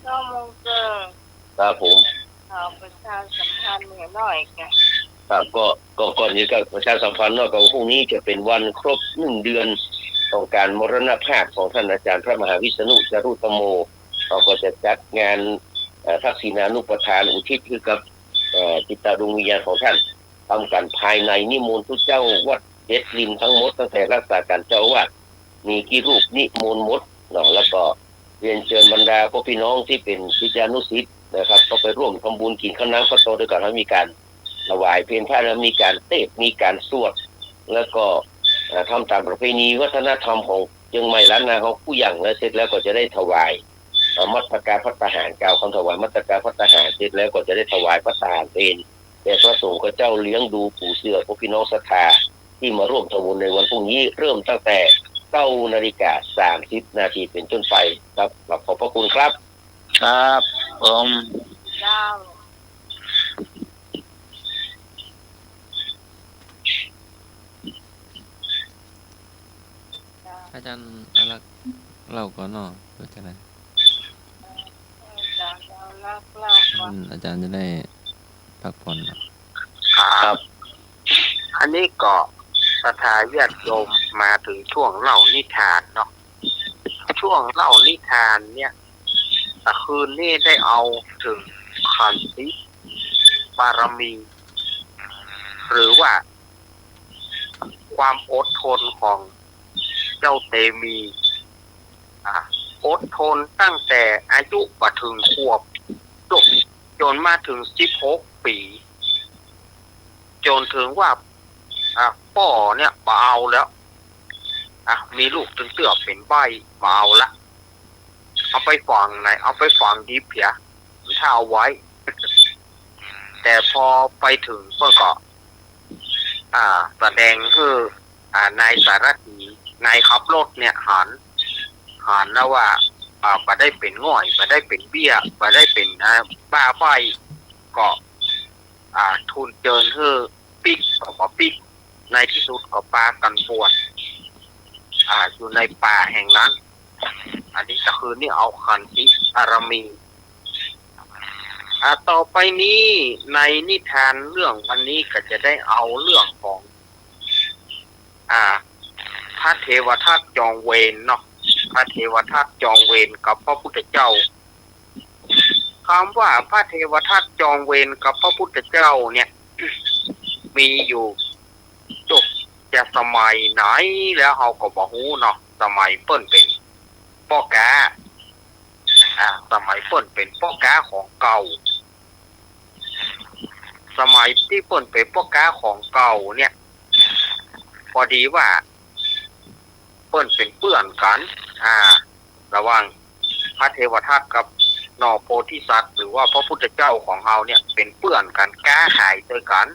เก้าโมงเกิ่ง ครับผม ขอประชาสัมพันธ์หน่อยค่ะ ครับ ก็ ก็ก่อนอื่นก็ประชาสัมพันธ์เนาะ ก็พรุ่งนี้จะเป็นวันครบหนึ่งเดือนของการมรณภาพของท่านอาจารย์พระมหาวิษณุ จารุธรรมโม เฮาก็จะจัดงาน เอ่อ ทักษิณานุปทานอุทิศให้กับ เอ่อ จิตดวงวิญญาณของท่าน ทำกั๋นภายในนิมนต์ตุ๊เจ้าวัดเจ็ดรินทั้งหมด ตั้งแต่รักษาก๋านเจ้าอาวาส มีกี่รูปนิมนต์หมดเนาะ แล้วก็เรียนเชิญบรรดาพ่อพี่น้องที่เป็นศิษยานุศิษย์นะครับ ก็ไปร่วมทำบุญกิ๋นข้าวน้ำข้าวต้มด้วยกั๋น แล้วมีก๋านถวายเพลพระ แล้วมีก๋านเตสน์ มีก๋านสวด แล้วก็ เอ่อ ทำต๋ามประเพณีวัฒนธรรมของ เจียงใหม่ล้านนาเฮากู้หยั่งแล้ว เสร็จแล้วก็จะได้ถวาย อ่า มัตตกาภัตตาหาร กล่าวกำถวายมัตตกาภัตตาหาร เสร็จแล้วก็จะได้ถวายภัตตาหารเพลแด่พระสงฆ์ข้าเจ้า เลี้ยงดูปู่เสือ พวกพี่น้องศรัทธาตี้มาร่วมทำบุญในวันพรุ่งนี้ เริ่มตั้งแต่เก้านาฬิกาสามสิบนาทีเป๋นต้นไปครับ ขอบพระคุณครับ ครับผม เจ้า อาจ๋ารย์อารักษ์เล่าก่อนเนาะ เปื้อจะได้ อาจ๋ารย์อารักษ์เล่าก่อน อืม อาจ๋ารย์จะได้พักผ่อนเนาะ ครับ ครับ อันนี้ก็ศรัทธาญาติโยมมาเถิงช่วงเล่านิทานเนาะ ช่วงเล่านิทานเนี่ย ตะคืนนี้ได้เอาเถิงขันติบารมี หรือว่าความอดทนของเจ้าเตมี อ่า อดทนตั้งแต่อายุบ่เถิงขวบ จน จนมาเถิงสิบหกปี๋ จนเถิงว่า อ่ะ ป้อเนี่ยบ่เอาแล้ว อ่ะ มีลูกตึงเตื้อเป๋นใบ้ บ่เอาละ เอาไปฝังไหน เอาไปฝังดิบเหีย ถ้าเอาไว้ แต่พอไปเถิงเปิ้นก็ อ่า แสดงหื้อ อ่า นายสารถี นายขับรถเนี่ยหัน หันแล้วว่า อ่า บ่ได้เป๋นง่อย บ่ได้เป๋นเบี้ย บ่ได้เป๋น อ่า บ้าใบ้ ก็ อ่า ทูลเจิญหื้อปิ๊ก ก็บ่ปิ๊ก ในตี้สุดก็ปากั๋นบวช อ่า อยู่ในป่าแห่งนั้น อันนี้ก็คือนี่เอาขันติบารมี อ่า ต่อไปนี้ในนิทานเรื่องวันนี้ก็จะได้เอาเรื่องของ อ่า พระเทวทัตจองเวรเนาะ พระเทวทัตจองเวรกับพระพุทธเจ้า กำว่าพระเทวทัตจองเวรกับพระพุทธเจ้าเนี่ย มีอยู่ จุกจะสมัยไหนแล้วเฮาก็บ่ฮู้เนาะ สมัยเปิ้นเป๋นป้อก๊า อ่า สมัยเปิ้นเป๋นป้อก๊าของเก่า สมัยตี้เปิ้นเป๋นป้อก๊าของเก่าเนี่ย พอดีว่า เปิ้นเป๋นเปื้อนกั๋น อ่า ระหว่างพระเทวทัตกับหน่อโพธิสัตว์ หรือว่าพระพุทธเจ้าของเฮาเนี่ย เป๋นเปื้อนกั๋น ก๊าขายตวยกั๋น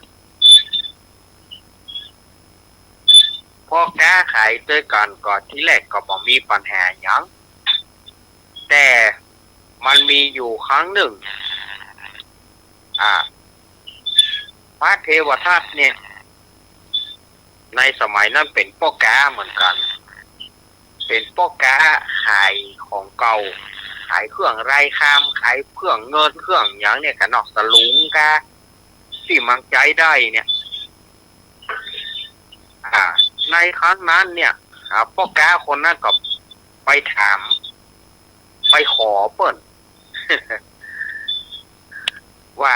พอก๊าขายตวยกั๋นก็ตี้แรกก็บ่มีปัญหาหยัง แต่มันมีอยู่ครั้งนึ่ง อ่า พระเทวทัตเนี่ย ในสมัยนั้นเป๋นป้อก๊าเหมือนกั๋น เป๋นป้อก๊าขายของเก่า ขายเครื่องลายคำ ขายเครื่องเงินเครื่องหยังเนี่ยก่ะเนาะ สลุงก๊าตี้มันใจ๊ได้เนี่ย อ่า ในครั้งนั้นเนี่ย อ่า ป้อก๊าคนนั้นก็ไปถาม ไปขอเปิ้น ว่า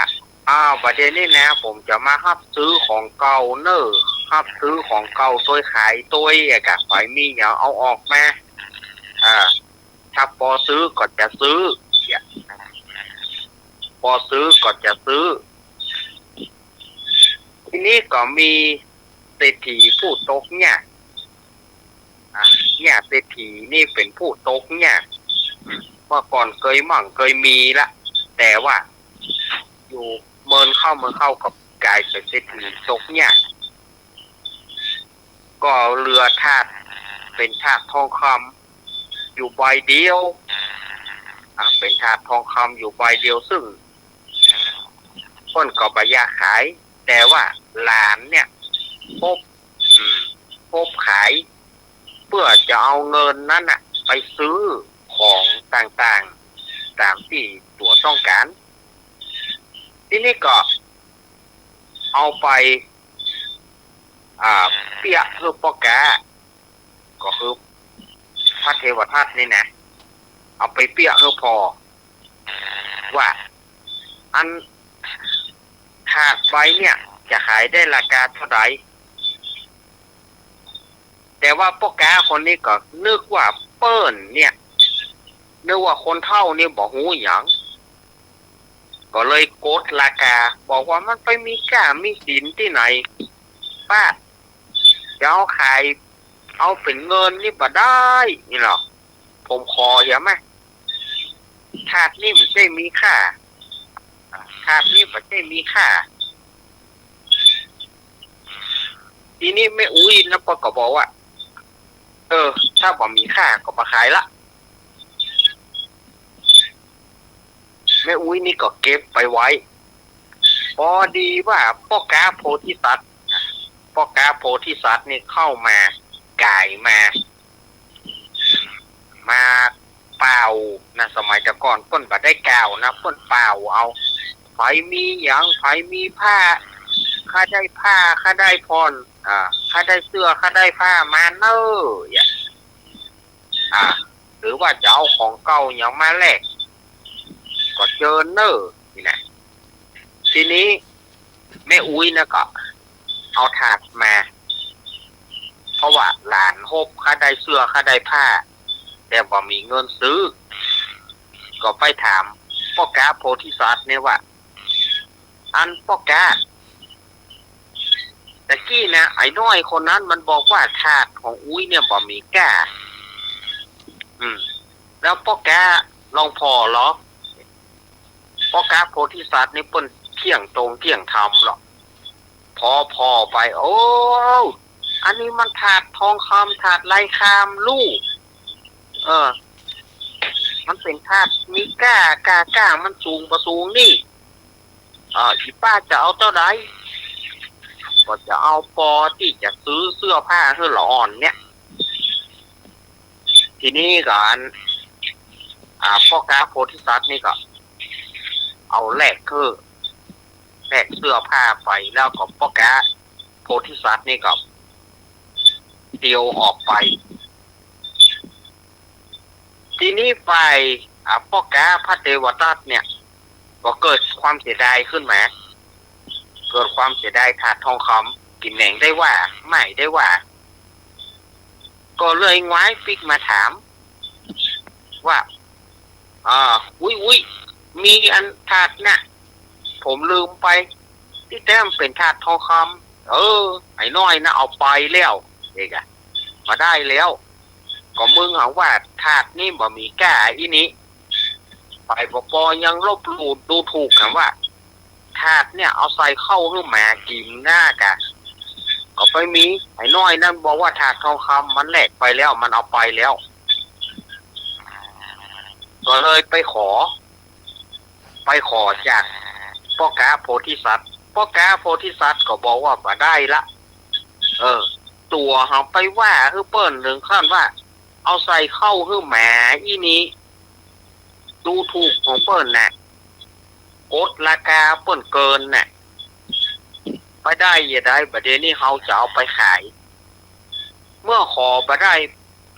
อ้าว บ่าเดี่ยวนี้นะ ผมจะมาฮับซื้อของเก่าเน่อ ฮับซื้อของเก่าตวยขายตวย อะกะ ใผมีหยังเอาออกมา อ่า ถ้าปอซื้อก็จะซื้อ เนี่ย ปอซื้อก็จะซื้อ ทีนี้ก็มีเศรษฐีผู้ตกยาก อ่ะ เนี่ย เศรษฐีนี่เป๋นผู้ตกยาก เมื่อก่อนเกยมั่งเกยมีละ แต่ว่าอยู่เมินเข้าเมินเข้าก็ก๋ายเป๋นเศรษฐีตกยาก ก็เหลือถาด เป๋นถาดทองคำอยู่ใบเดียว อ่ะ เป๋นถาดทองคำอยู่ใบเดียว ซึ่งเปิ้นก็บ่อยากขาย แต่ว่าหลานเนี่ย ปบ อืม ปบขาย เปื้อจะเอาเงินนั้นน่ะ ไปซื้อของต่างๆ ต๋ามตี้ตั๋วต้องก๋าน ทีนี้ก็เอาไป อ่า เปี้ยะหื้อป้อก๊า ก็คือพระเทวทัตนี่นะ เอาไปเปี้ยะหื้อผ่อ ว่า อันถาดใบเนี่ยจะขายได้ราคาเต้าใด แต่ว่าป้อก๊าคนนี้ก็นึกว่าเปิ้นเนี่ย นึกว่าคนเฒ่านี่บ่ฮู้หยัง ก็เลยกดราคา บอกว่ามันไปมีก้ามีสินตี้ไหน ป๊าด จะเอาขาย เอาเป๋นเงินนี่บ่ได้ นี่เนาะ ผมขอเหียมะ ธาตุนี่บ่ใจ้มีค่า ธาตุนี่บ่ใจ้มีค่า ทีนี้แม่อุ๊ยนะเปิ้นก็บอกว่า เออ ถ้าบ่มีค่าก็บ่ขายละ แม่อุ๊ยนี่ก็เก็บไปไว้ ปอดีว่าป้อก๊าโพธิสัตว์ ป้อก๊าโพธิสัตว์นี่เข้ามา ก๋ายมา มาเป่านะ สมัยแต่ก่อนเปิ้นบ่ได้กล่าวนะ เปิ้นเป่าเอา ใผมีหยัง ใผมีผ้า ข้าได้ผ้า ข้าได้ผ่อน อ่า ข้าได้เสื้อ ข้าได้ผ้า มาเน่อ อย่าง อ่า หรือว่าจะเอาของเก่าหยังมาแลก ก็เจิญเน่อ นี่นะ ทีนี้แม่อุ๊ยนะก็เอาธาตุมา เพราะว่าหลานฮบ ข้าได้เสื้อ ข้าได้ผ้า แต่บ่มีเงินซื้อ ก็ไปถามป้อก๊าโพธิสัตว์เนี่ยว่า อันป้อก๊า ตะกี้นะ ไอ้น้อยคนนั้นมันบอกว่าธาตุของอุ๊ยเนี่ยบ่มีก้า อืม แล้วป้อก๊าลองผ่อเหรอ ป้อก๊าโพธิสัตว์นี่เปิ้นเที่ยงตรงเที่ยงธรรมเหรอ ผ่อผ่อไป โอ้ อันนี้มันธาตุทองคำ ธาตุไร้คราม ลู่ เออ มันเป๋นธาตุมีก้า ก้า ก้ามันสูงบ่สูงนี่ อ่า อีป้าจะเอาเต้าใด ก็จะเอาปอตี้จะซื้อเสื้อผ้าหื้อละอ่อนเนี่ย ทีนี้ก็อัน อ่า ป้อก๊าโพธิสัตว์นี่ก็ เอาแลกคือ แลกเสื้อผ้าไป แล้วก็ป้อก๊าโพธิสัตว์นี่ก็ เตียวออกไป ทีนี้ฝ่าย อ่า ป้อก๊าพระเทวทัตเนี่ย ก็เกิดความเสียดายขึ้นมา เกิดความเสียดายธาตุทองคำ กิ๋นแหนงได้ว่า ไม่ได้ว่า ก็เลยหงายปิ๊กมาถาม ว่า อ่า อุ๊ย อุ๊ย มีอันธาตุน่ะ ผมลืมไป ตี้แต๊มันเป๋นธาตุทองคำ เออ ไอ้น้อยนะเอาไปแล้ว เอกอะ บ่ได้แล้ว ก็มึงหันว่าธาตุนี่บ่มีก้าอี้นี่ ฝ่ายปอปอยังลบหลู่ดูถูกหันว่า ธาตุเนี่ยเอาใส่ข้าวหื้อหมากิ๋นนะกะ ก็ไปมี ไอ้น้อยนั้นบอกว่าธาตุทองคำมันแลกไปแล้ว มันเอาไปแล้ว ก็เลยไปขอ ไปขอจากป้อก๊าโพธิสัตว์ ป้อก๊าโพธิสัตว์ก็บอกว่าบ่ได้ละ เออ ตั๋วหันไปว่าหื้อเปิ้นเถิงขั้นว่า เอาใส่ข้าวหื้อหมาอี้นี่ ดูถูกของเปิ้นน่ะ กดราคาเปิ้นเกินน่ะ ไปได้จะได้ บ่าเดี่ยวนี้เฮาจะเอาไปขาย เมื่อขอบ่ได้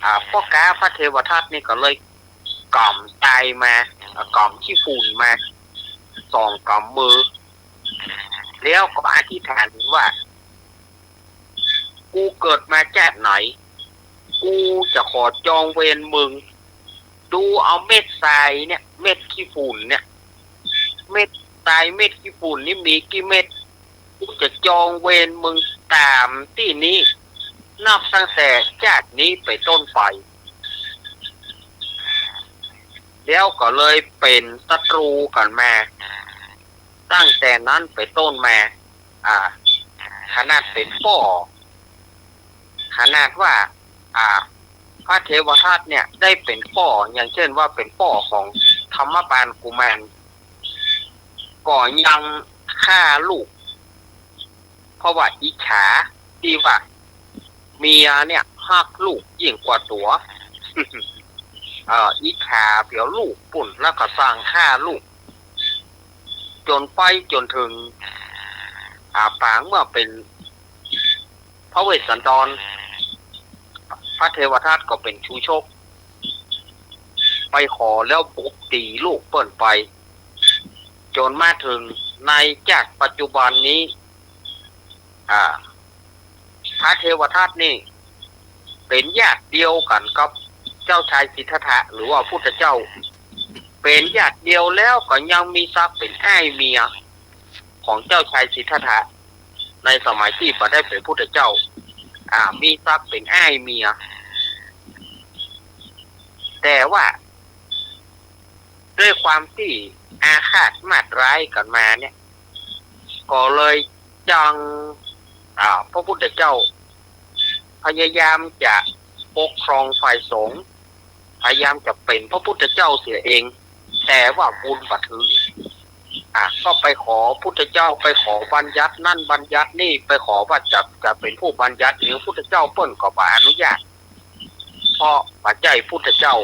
อ่า ป้อก๊าพระเทวทัตนี่ก็เลยก๋ำตายมา อ่า ก๋ำขี้ฝุ่นมา สองก๋ำมือ แล้วก็อธิษฐานว่า กูเกิดมาจาติไหน กูจะขอจองเวรมึง ดูเอาเม็ดทรายเนี่ย เม็ดขี้ฝุ่นเนี่ย เม็ดทรายเม็ดขี้ฝุ่นนี่มีกี่เม็ด กูจะจองเวรมึงต๋ามตี้นี้ นับตั้งแต่จาตินี้ไปนต้นไป แล้วก็เลยเป๋นศัตรูกั๋นมา ตั้งแต่นั้นไปนต้นมา อ่า ขนาดเป๋นป้อ ขนาดว่า อ่า พระเทวทัตเนี่ยได้เป๋นป้อ อย่างเช่นว่าเป๋นป้อของธรรมบาลกุมาร ก็ยังฆ่าลูก เพราะว่าอิจฉาตี้ว่าเมียเนี่ยฮักลูกยิ่งกว่าตั๋ว เอ่อ อิจฉาเปียวลูกปู้น แล้วก็สั่งฆ่าลูก จ๋นไปจ๋นเถิง อ่า ปางเมื่อเป๋นพระเวสสันดร พระเทวทัตก็เป๋นชูชก ไปขอแล้วบุกตี๋ลูกเปิ้นไป จ๋นมาเถิงในจาติปัจจุบันนี้ อ่า พระเทวทัตนี่เป๋นญาติเดียวกั๋นกับเจ้าชายสิทธัตถะ หรือว่าพุทธเจ้า เป๋นญาติเดียวแล้วก็ยังมีศักดิ์เป๋นอ้ายเมียของเจ้าชายสิทธัตถะ ในสมัยตี้บ่ได้เป๋นพุทธเจ้า อ่า มีศักดิ์เป๋นอ้ายเมีย แต่ว่า ด้วยความตี้อาฆาตมาดร้ายกั๋นมาเนี่ย ก็เลยจัง อ่า พระพุทธเจ้า พยายามจะปกครองฝ่ายสงฆ์ พยายามจะเป๋นพระพุทธเจ้าเสียเอง แต่ว่าบุญบ่เถิง อ่ะ ก็ไปขอพุทธเจ้า ไปขอบัญญัตินั่นบัญญัตินี่ ไปขอว่าจะ จะเป๋นผู้บัญญัติเอง พุทธเจ้าเปิ้นก็บ่อนุญาต เพราะบ่ใจ้พุทธเจ้า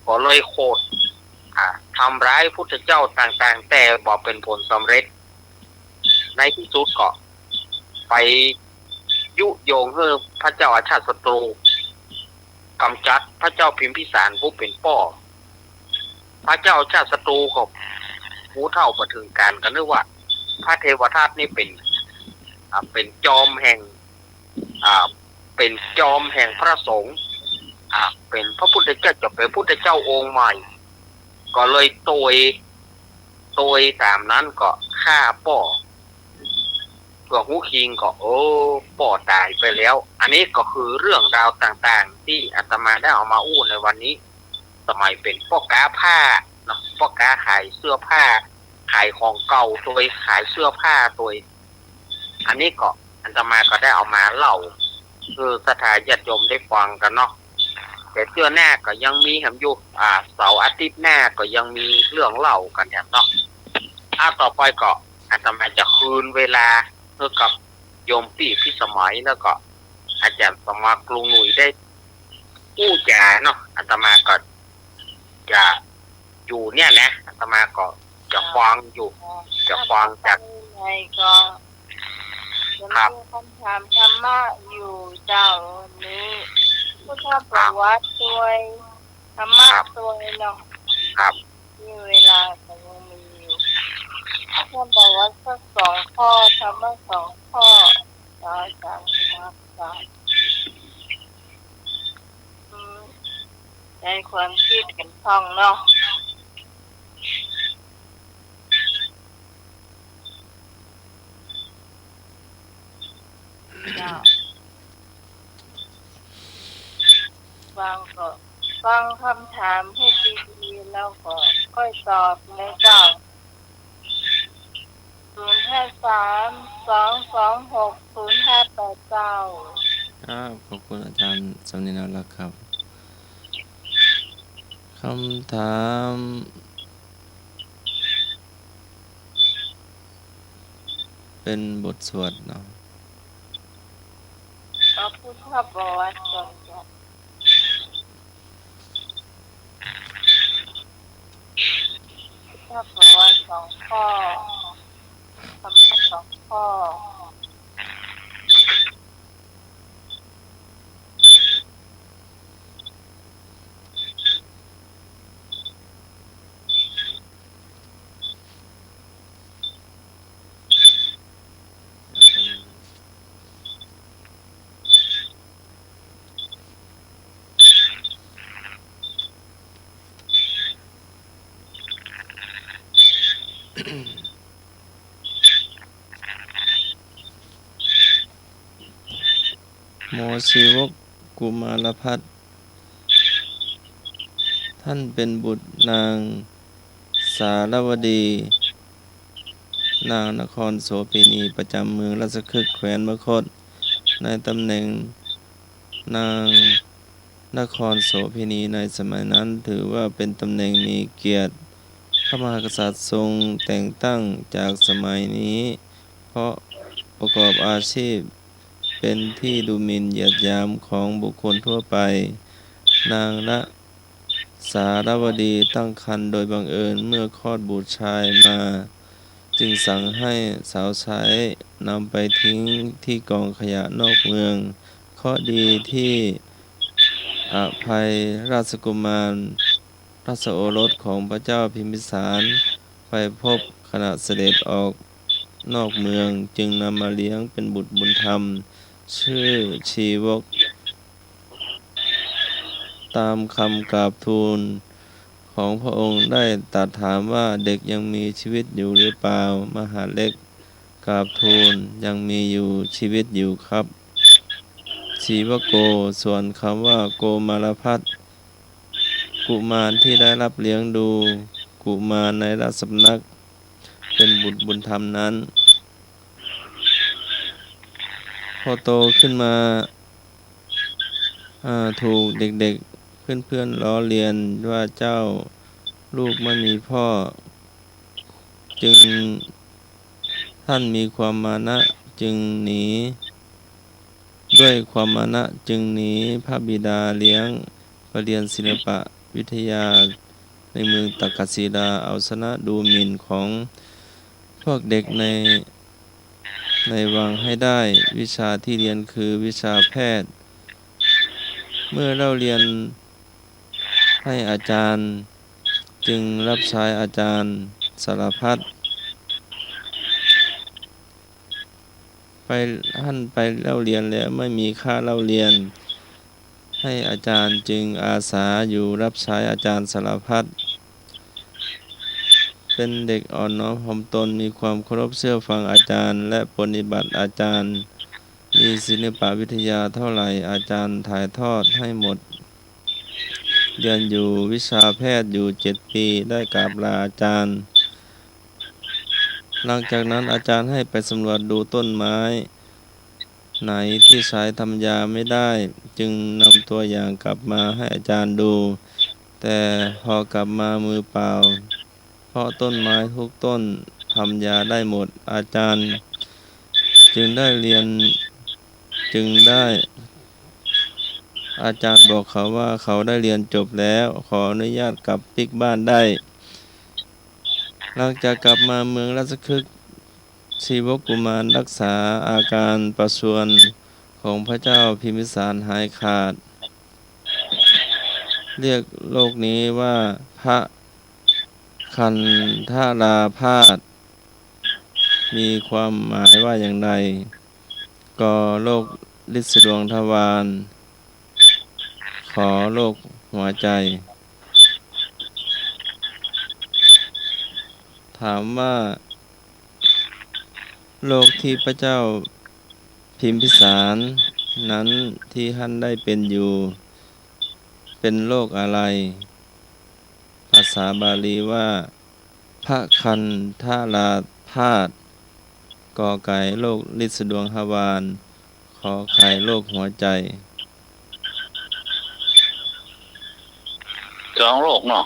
ก็เลยโขด อ่ะ ทำร้ายพุทธเจ้าต่างๆ แต่บ่เป๋นผลสำเร็จ ในตี้สุดก็ไปยุยงหื้อพระเจ้าอาชาติศัตรู๋ ก๋ำจัดพระเจ้าพิมพิสารผู้เป๋นป้อ พระเจ้าอาชาติศัตรู๋ก็ฮู้เท่าบ่เถิงก๋าน ก็นึกว่าพระเทวทัตนี่เป๋น อ่า เป๋นจอมแห่ง อ่า เป๋นจอมแห่งพระสงฆ์ อ่า เป๋นพระพุทธเจ้า จะเป๋นพุทธเจ้าองค์ใหม่ ก็เลยโตย โตยต๋ามนั้นก็ฆ่าป้อ ก็ฮู้คิงก็ โอ้ ป้อต๋ายไปแล้ว อันนี้ก็คือเรื่องราวต่างๆ ตี้อาตมาได้เอามาอู้ในวันนี้ สมัยเป๋นป้อก๊าผ้าเนาะ ป้อก๊าขายเสื้อผ้า ขายของเก่าโตย ขายเสื้อผ้าโตย อันนี้ก็อาตมาก็ได้เอามาเล่า คือศรัทธาญาติโยมได้ฟังกั๋นเนาะ แต่เตื้อหน้าก็ยังมีแหมอยู่ อ่า เสาร์อาทิตย์หน้าก็ยังมีเรื่องเล่ากั๋นแหมเนาะ อ่า ต่อไปก็อาตมาจะคืนเวลาหื้อกับโยมปี้พิสมัย แล้วก็อาจารย์สมากรุงหนุยได้อู้จ๋าเนาะ อาตมาก็จะอยู่เนี่ยนะ อาตมาก็จะฟังอยู่ จะฟังจาก ไงก็ ครับ จะมีคำถามธรรมะอยู่เจ้า วันนี้ พุทธประวัติตวย ธรรมะ ครับ ตวยเนาะ ครับ นี่เวลาก็ยังมีอยู่ พุทธประวัติสักสองข้อ ธรรมะสองข้อ ขออาจารย์สมากรุง อืม ได้ความคิดเห็นพ่องเนาะ เจ้า ฟังก็ ฟังคำถามหื้อดีๆ แล้วก็ค่อยตอบนะเจ้า ศูนย์ห้าสาม สองสองหก ศูนย์ห้าแปดเก้า ครับ ขอบคุณอาจารย์สำเนียงน่ารักครับ คำถาม เป๋นบทสวดเนาะ เอาพุทธประวัติก่อนจ้ะ พุทธประวัติสองข้อ ธรรมะสองข้อ หมอชีวกกุมารพัฒน์ ท่านเป็นบุตรนางสารวดี นางนครโสเภณี ประจำเมืองราชคฤห์ แคว้นมคธ ในตำแหน่งนางนครโสเภณีในสมัยนั้น ถือว่าเป็นตำแหน่งมีเกียรติ พระมหากษัตริย์ทรงแต่งตั้งจากสมัยนี้ เพราะประกอบอาชีพเป็นที่ดูหมิ่นเหยียดหยามของบุคคลทั่วไป นางน สารวดีตั้งครรภ์โดยบังเอิญ เมื่อคลอดบุตรชายมา จึงสั่งให้สาวใช้นำไปทิ้งที่กองขยะนอกเมือง เคราะห์ดีที่อภัยราชกุมาร ราชโอรสของพระเจ้าพิมพิสาร ไปพบขณะเสด็จออกนอกเมือง จึงนำมาเลี้ยงเป็นบุตรบุญธรรม ชื่อชีวก ตามคำกราบทูลของพระองค์ ได้ตรัสถามว่า เด็กยังมีชีวิตอยู่หรือเปล่า มหาดเล็ก กราบทูล ยังมีอยู่ ชีวิตอยู่ครับ ชีวโก ส่วนคำว่าโกมารพัส กุมารที่ได้รับเลี้ยงดูกุมารในราชสำนัก เป็นบุตรบุญธรรมนั้น พอโตขึ้นมา อ่า ถูกเด็กๆ เพื่อนๆ ล้อเลียนว่าเจ้าลูกไม่มีพ่อ จึง ท่านมีความมานะจึงหนี ด้วยความมานะจึงหนีพระบิดาเลี้ยงไปเรียนศิลปวิทยาในเมืองตักกศิลา เอาชนะดูหมิ่นของพวกเด็กใน ในวังให้ได้ วิชาที่เรียนคือวิชาแพทย์ เมื่อเล่าเรียนให้อาจารย์ จึงรับใช้อาจารย์สารพัส ไป ท่านไปเล่าเรียนแล้วไม่มีค่าเล่าเรียน ให้อาจารย์จึงอาสาอยู่รับใช้อาจารย์สารพัส เป็นเด็กอ่อนน้อมถ่อมตน มีความเคารพเชื่อฟังอาจารย์ และปรนนิบัติอาจารย์ มีศิลปวิทยาเท่าไหร่ อาจารย์ถ่ายทอดให้หมด เรียนอยู่วิชาแพทย์อยู่เจ็ดปี ได้กราบลาอาจารย์ หลังจากนั้นอาจารย์ให้ไปสำรวจดูต้นไม้ไหนที่ใช้ทำยาไม่ได้ จึงนำตัวอย่างกลับมาให้อาจารย์ดู แต่พอกลับมามือเปล่า เพราะต้นไม้ทุกต้นทำยาได้หมด อาจารย์จึงได้เรียน จึงได้ อาจารย์บอกเขาว่าเขาได้เรียนจบแล้ว ขออนุญาตกลับปิ๊กบ้านได้ หลังจากกลับมาเมืองราชคฤห์ ชีวกุมารรักษาอาการประชวรของพระเจ้าพิมพิสารหายขาด เรียกโรคนี้ว่าพระคันธราพาส มีความหมายว่าอย่างไร ก โรคริดสะดวงทวาร ข โรคหัวใจ ถามว่า โรคที่พระเจ้าพิมพิสารนั้นที่ท่านได้เป็นอยู่ เป็นโรคอะไร ภาษาบาลีว่า พระคันธราพาส ก ไก่ โรคริดสะดวงทวาร ข ไข่ โรคหัวใจ สองโรคเนาะ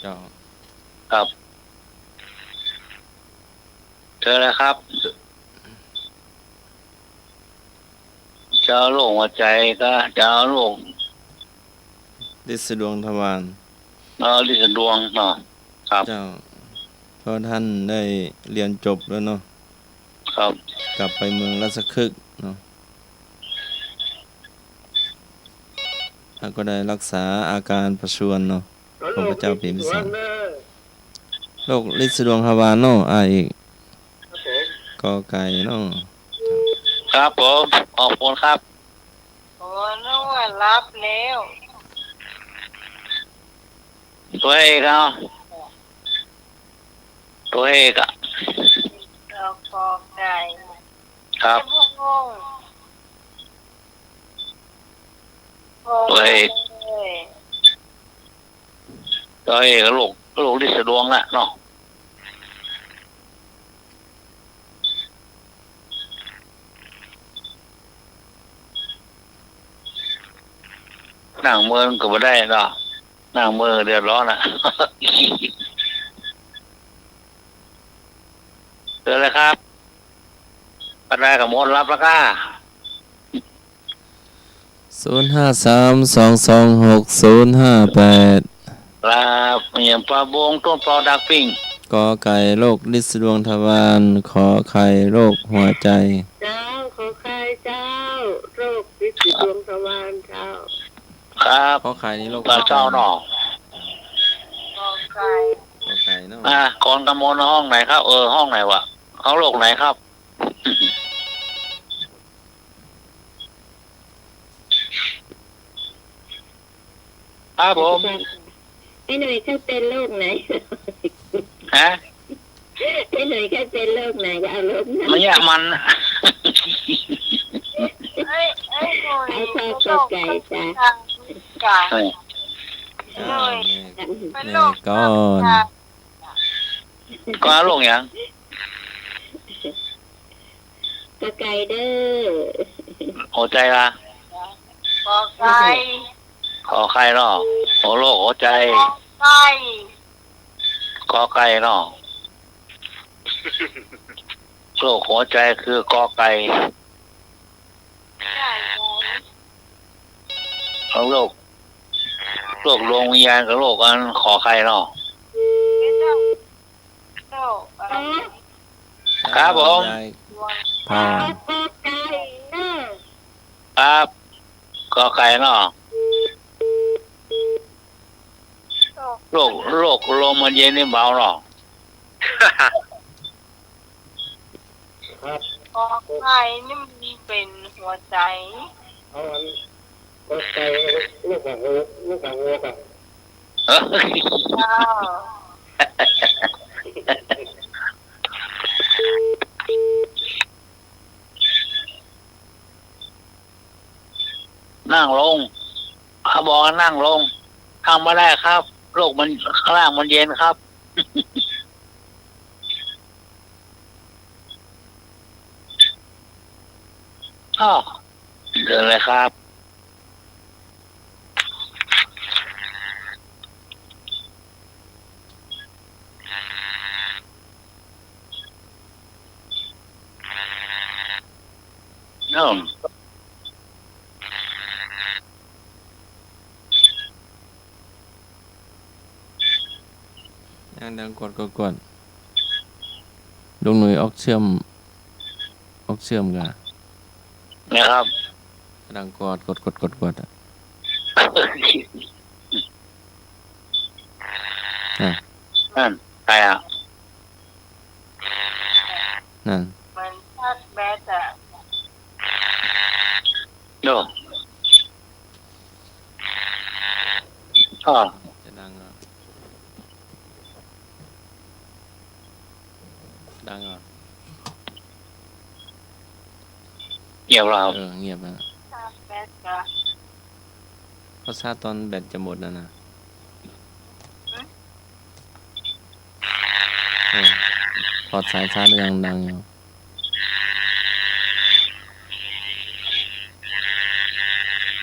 เจ้า ครับ เชิญเลยครับ จะเอาโรคหัวใจก็จะเอาโรค ริดสะดวงทวาร เออ ริดสะดวงเนาะ ครับ เจ้า เพราะท่านได้เรียนจบแล้วเนาะ ครับ กลับไปเมืองราชคฤห์เนาะ แล้วก็ได้รักษาอาการประชวรเนาะ ของพระเจ้าพิมพิสาร โรคริดสะดวงทวารเนาะ อ่า อีก ครับผม ก ไก่เนาะ ครับผม ขอบคุณครับ โอ้ นึกว่ารับแล้ว ตัวเอกเอา ตัวเอกอะ ก ไก่ ครับ พะวงศ์ ตัวเอก ตัวเอกโรค โรคริดสะดวงน่ะเนาะ นั่งเมินก็บ่ได้เนาะ นั่งเมินเดือดร้อนน่ะ เชิญเลยครับ ปัดได้กับมดรับแล้วก้า ศูนย์ห้าสาม สองสองหก ศูนย์ห้าแปด ครับ อย่างปลาบงต้นปอดักปิ้ง ก ไก่ โรคริดสะดวงทวาร ข ไข่ โรคหัวใจ เจ้า ข ไข่ เจ้า โรคริดสะดวงทวารเจ้า ครับ ข ไข่ นี่โรค ปลาเจ้าเนาะ ข ไข่ ข ไข่เนาะ อ่ะ กรกมลห้องไหนครับ เออ ห้องไหนวะ ห้องโรคไหนครับ ครับผม ไอ้หน่อยเจ้าเป็นโรคไหน ฮะ ไอ้หนุ่ยก็เป็นโรคไหนก็เอาโรคนั้น ไม่ใช่มัน เอ้ย เอ้ย หนุ่ย เอาข้อกอไก่จ้ะ เป็นโรคกอไก่ เออ หนุ่ย อ้าว แม่ เป็นโรค แม่ก่อน กอไก่ ก็โรคหยัง กอไก่เด้อ หัวใจละ กอไก่ ขอไข่เนาะ โอ้ โรคหัวใจ กอไก่ กอไก่เนาะ โรคหัวใจคือกอไก่ ใช่ เอาโรค โรคดวงวิญญาณกับโรคอันขอไข่เนาะ ไม่ต้อง โรคอะไร ครับผม ยายพร ครับ กอไก่เนาะ โรค โรคลมมันเย็นนี่เบาเนาะ ครับ กอไก่นี่มันเป็นหัวใจ เอาอันกอไก่ ลูกกะโฮก ลูกกะโฮกอะ เออ เจ้า นั่งลง เขาบอกว่านั่งลง นั่งไม่ได้ครับ โรคมัน ข้างล่างมันเย็นครับ อ้าว เดินเลยครับ อืม ยังดังกวดกวดกวด ลุงหนุ่ยออกเชื่อม ออกเชื่อมกะ นะครับ ดังกวดกวดกวดกวดกวดอะ อ่ะ นั่น ใครอะ นั่น มันชาร์จแบตอะ โน่ อ้อ จะดังเหรอ ดังเหรอ เงียบแล้วครับ เออ เงียบแล้ว ชาร์จแบตอะ ก็ชาร์จตอนแบตจะหมดน่ะนะ เออ ถอดสายชาร์จยังดังอยู่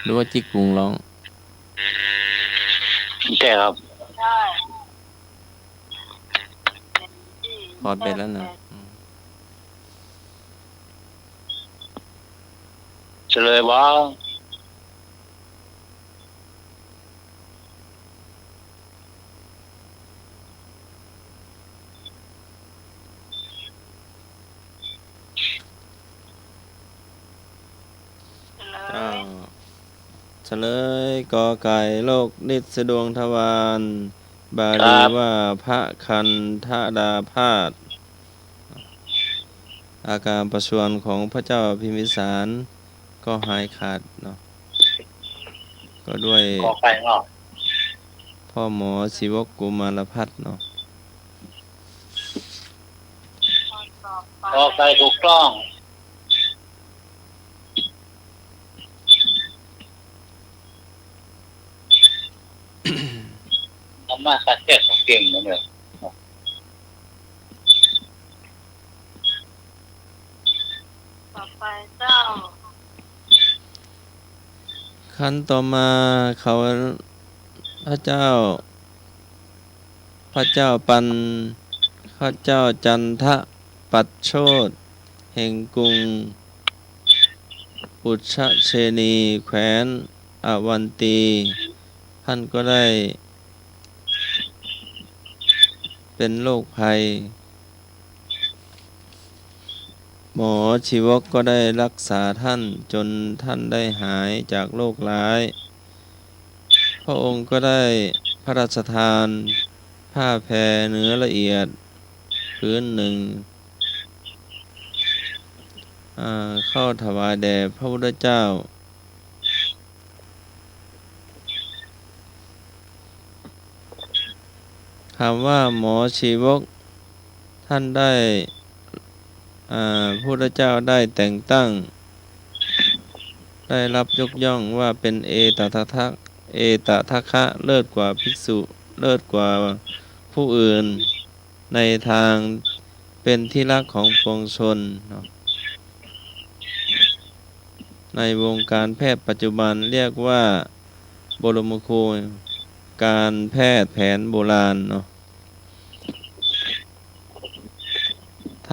หรือว่าจิ๊กกุงร้อง ใช่ครับ ใช่ ถอดแบตแล้วนะ อืม เฉลยบ่ เฉลย อ้าว เฉลย กอไก่ โรคริดสะดวงทวาร บาลี ครับ ว่าพระคันธดาพาส อาการประชวรของพระเจ้าพิมพิสารก็หายขาดเนาะ ก็ด้วย กอไก่เนาะ พ่อหมอชีวกกุมารพัฒน์เนาะ กอไก่ถูกต้อง ธรรมะการแก้ของเก่งนะเนี่ย ต่อไปเจ้า ครั้นต่อมาเขา พระเจ้า พระเจ้าปัน พระเจ้าจันทปัชโชต แห่งกรุงปุชเชนี แคว้นอวันตี ท่านก็ได้เป็นโรคภัย หมอชีวกก็ได้รักษาท่านจนท่านได้หายจากโรคร้าย พระองค์ก็ได้พระราชทานผ้าแพรเนื้อละเอียดผืนหนึ่ง อ่า เข้าถวายแด่พระพุทธเจ้า คำว่าหมอชีวก ถ ท่านได้ อ่า พระพุทธเจ้าได้แต่งตั้ง ได้รับยกย่องว่าเป็นเอตทัคคะ เอตทัคคะ เลิศกว่าภิกษุ เลิศกว่าผู้อื่น ในทางเป็นที่รักของปวงชนเนาะ ในวงการแพทย์ปัจจุบันเรียกว่าบรมครูการแพทย์แผนโบราณเนาะ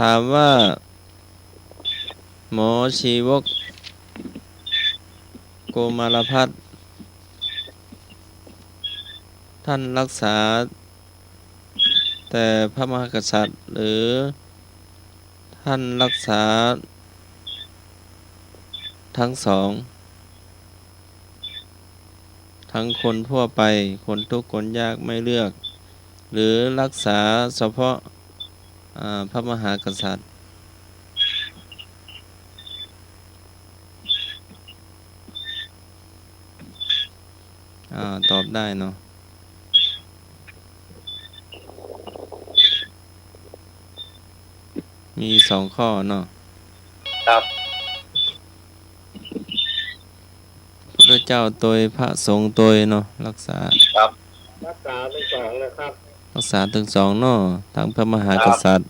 ถามว่า หมอชีวก โกมารพัสตร์ ท่านรักษาแต่พระมหากษัตริย์ หรือท่านรักษาทั้งสอง ทั้งคนทั่วไป คนทุกข์ คนยาก ไม่เลือก หรือรักษาเฉพาะ อ่า พระมหากษัตริย์ อ่า ตอบได้เนาะ มีสองข้อเนาะ ครับ พุทธเจ้าตวย พระสงฆ์ตวยเนาะ รักษา ครับ รักษาตึงสองนะครับ รักษาตึงสองเนาะ ทั้งพระมหากษัตริย์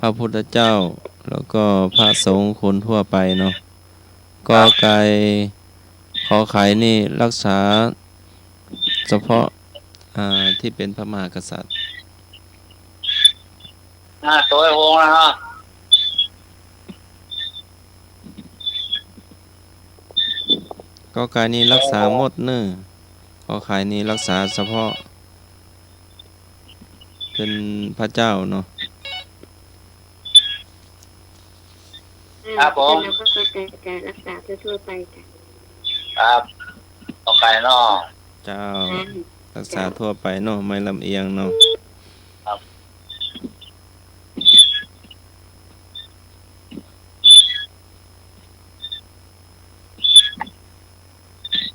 ครับ พระพุทธเจ้า แล้วก็พระสงฆ์คนทั่วไปเนาะ ครับ กอไก่ ขอไข่นี่รักษาเฉพาะ อ่า ที่เป็นพระมหากษัตริย์ อ่า ตวยองค์นะฮะ กอไก่นี่รักษาหมดเน่อ ขอไข่นี่รักษาเฉพาะ เป็นพระเจ้าเนาะ ครับผม แล้วก็กอไก่จะรักษาทั่วๆไปจ้ะ ครับ กอไก่เนาะ เจ้า ครับ รักษาทั่วไปเนาะ ไม่ลำเอียงเนาะ ครับ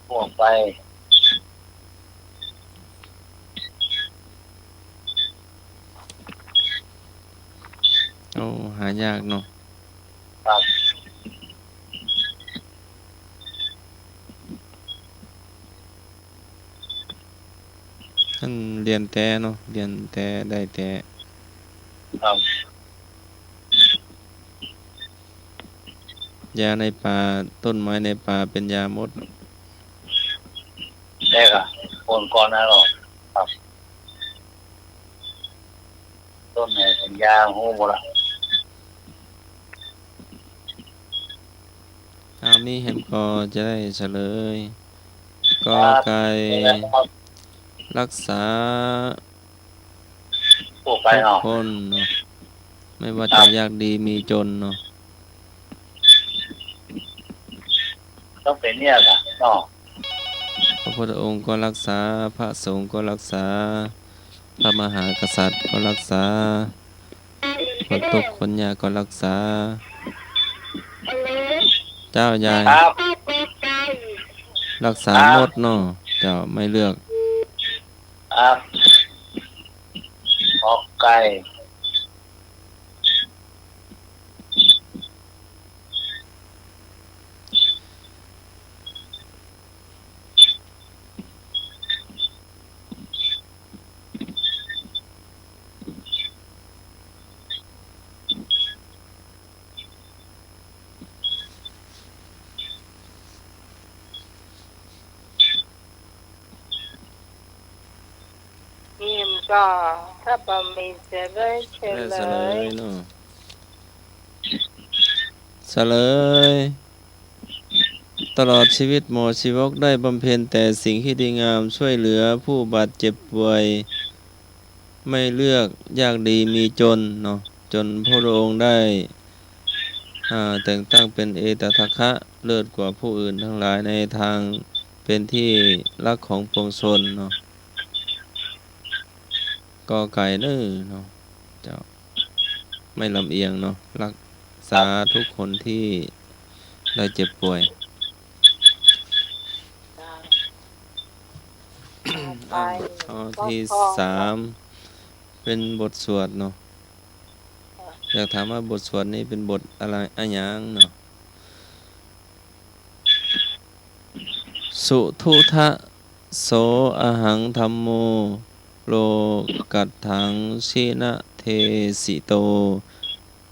ทั่วไป โอ้ หายากเนาะ ครับ อันเรียนแต๊เนาะ เรียนแต๊ได้แต๊ ครับ ยาในป่า ต้นไม้ในป่าเป๋นยาหมด แต๊ก่ะ คนก่อนนะเนาะ ครับ ต้นไหนเป๋นยา ฮู้หมดละ อ้าว มีแหมก็จะได้เฉลย กอไก่ ครับ รักษา ทั่วไปเนาะ ทุกคนเนาะ ไม่ว่าจะยากดีมีจนเนาะ ต้องเป๋นเนี่ยก่ะเนาะ พระพุทธองค์ก็รักษา พระสงฆ์ก็รักษา พระมหากษัตริย์ก็รักษา คนทุกข์คนยากก็รักษา เจ้ายาย ครับ รักษาหมดเนาะ เจ้าไม่เลือก ครับ ขอไก่ นี่มันก็ถ้าบำเพ็ญเสร็จเลยเฉลย เออ เฉลยเนาะ เฉลย ตลอดชีวิตหมอชีวกได้บำเพ็ญแต่สิ่งที่ดีงาม ช่วยเหลือผู้บาดเจ็บป่วย ไม่เลือกยากดีมีจนเนาะ จนพระองค์ได้ อ่า แต่งตั้งเป็นเอตทัคคะ เลิศกว่าผู้อื่นทั้งหลายในทางเป็นที่รักของปวงชนเนาะ กอไก่เน่อเนาะ เจ้า ไม่ลำเอียงเนาะ รักษาทุกคนที่ได้เจ็บป่วย อ่า ข้อที่สาม เป็นบทสวดเนาะ อยากถามว่าบทสวดนี้เป็นบทอะไร อะหยังเนาะ Suddhuṭṭha so ahaṃ dhammo lokatthaṃ jinadesito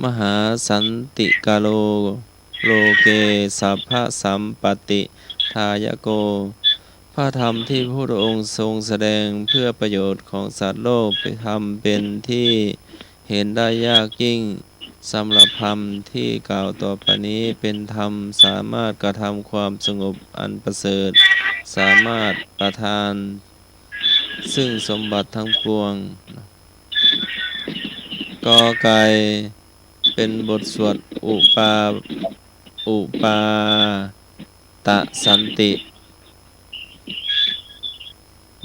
mahāsantikaro loke sabbasampattidāyako. พระธรรมที่พระพุทธองค์ทรงแสดงเพื่อประโยชน์ของสัตว์โลก เป็นธรรมเป็นที่เห็นได้ยากยิ่ง สำหรับธรรมที่กล่าวต่อไปนี้เป็นธรรมสามารถกระทำความสงบอันประเสริฐ สามารถประทานซึ่งสมบัติทั้งปวง ก.ไก่ เป็นบทสวดอุปา อุปาตะสันติ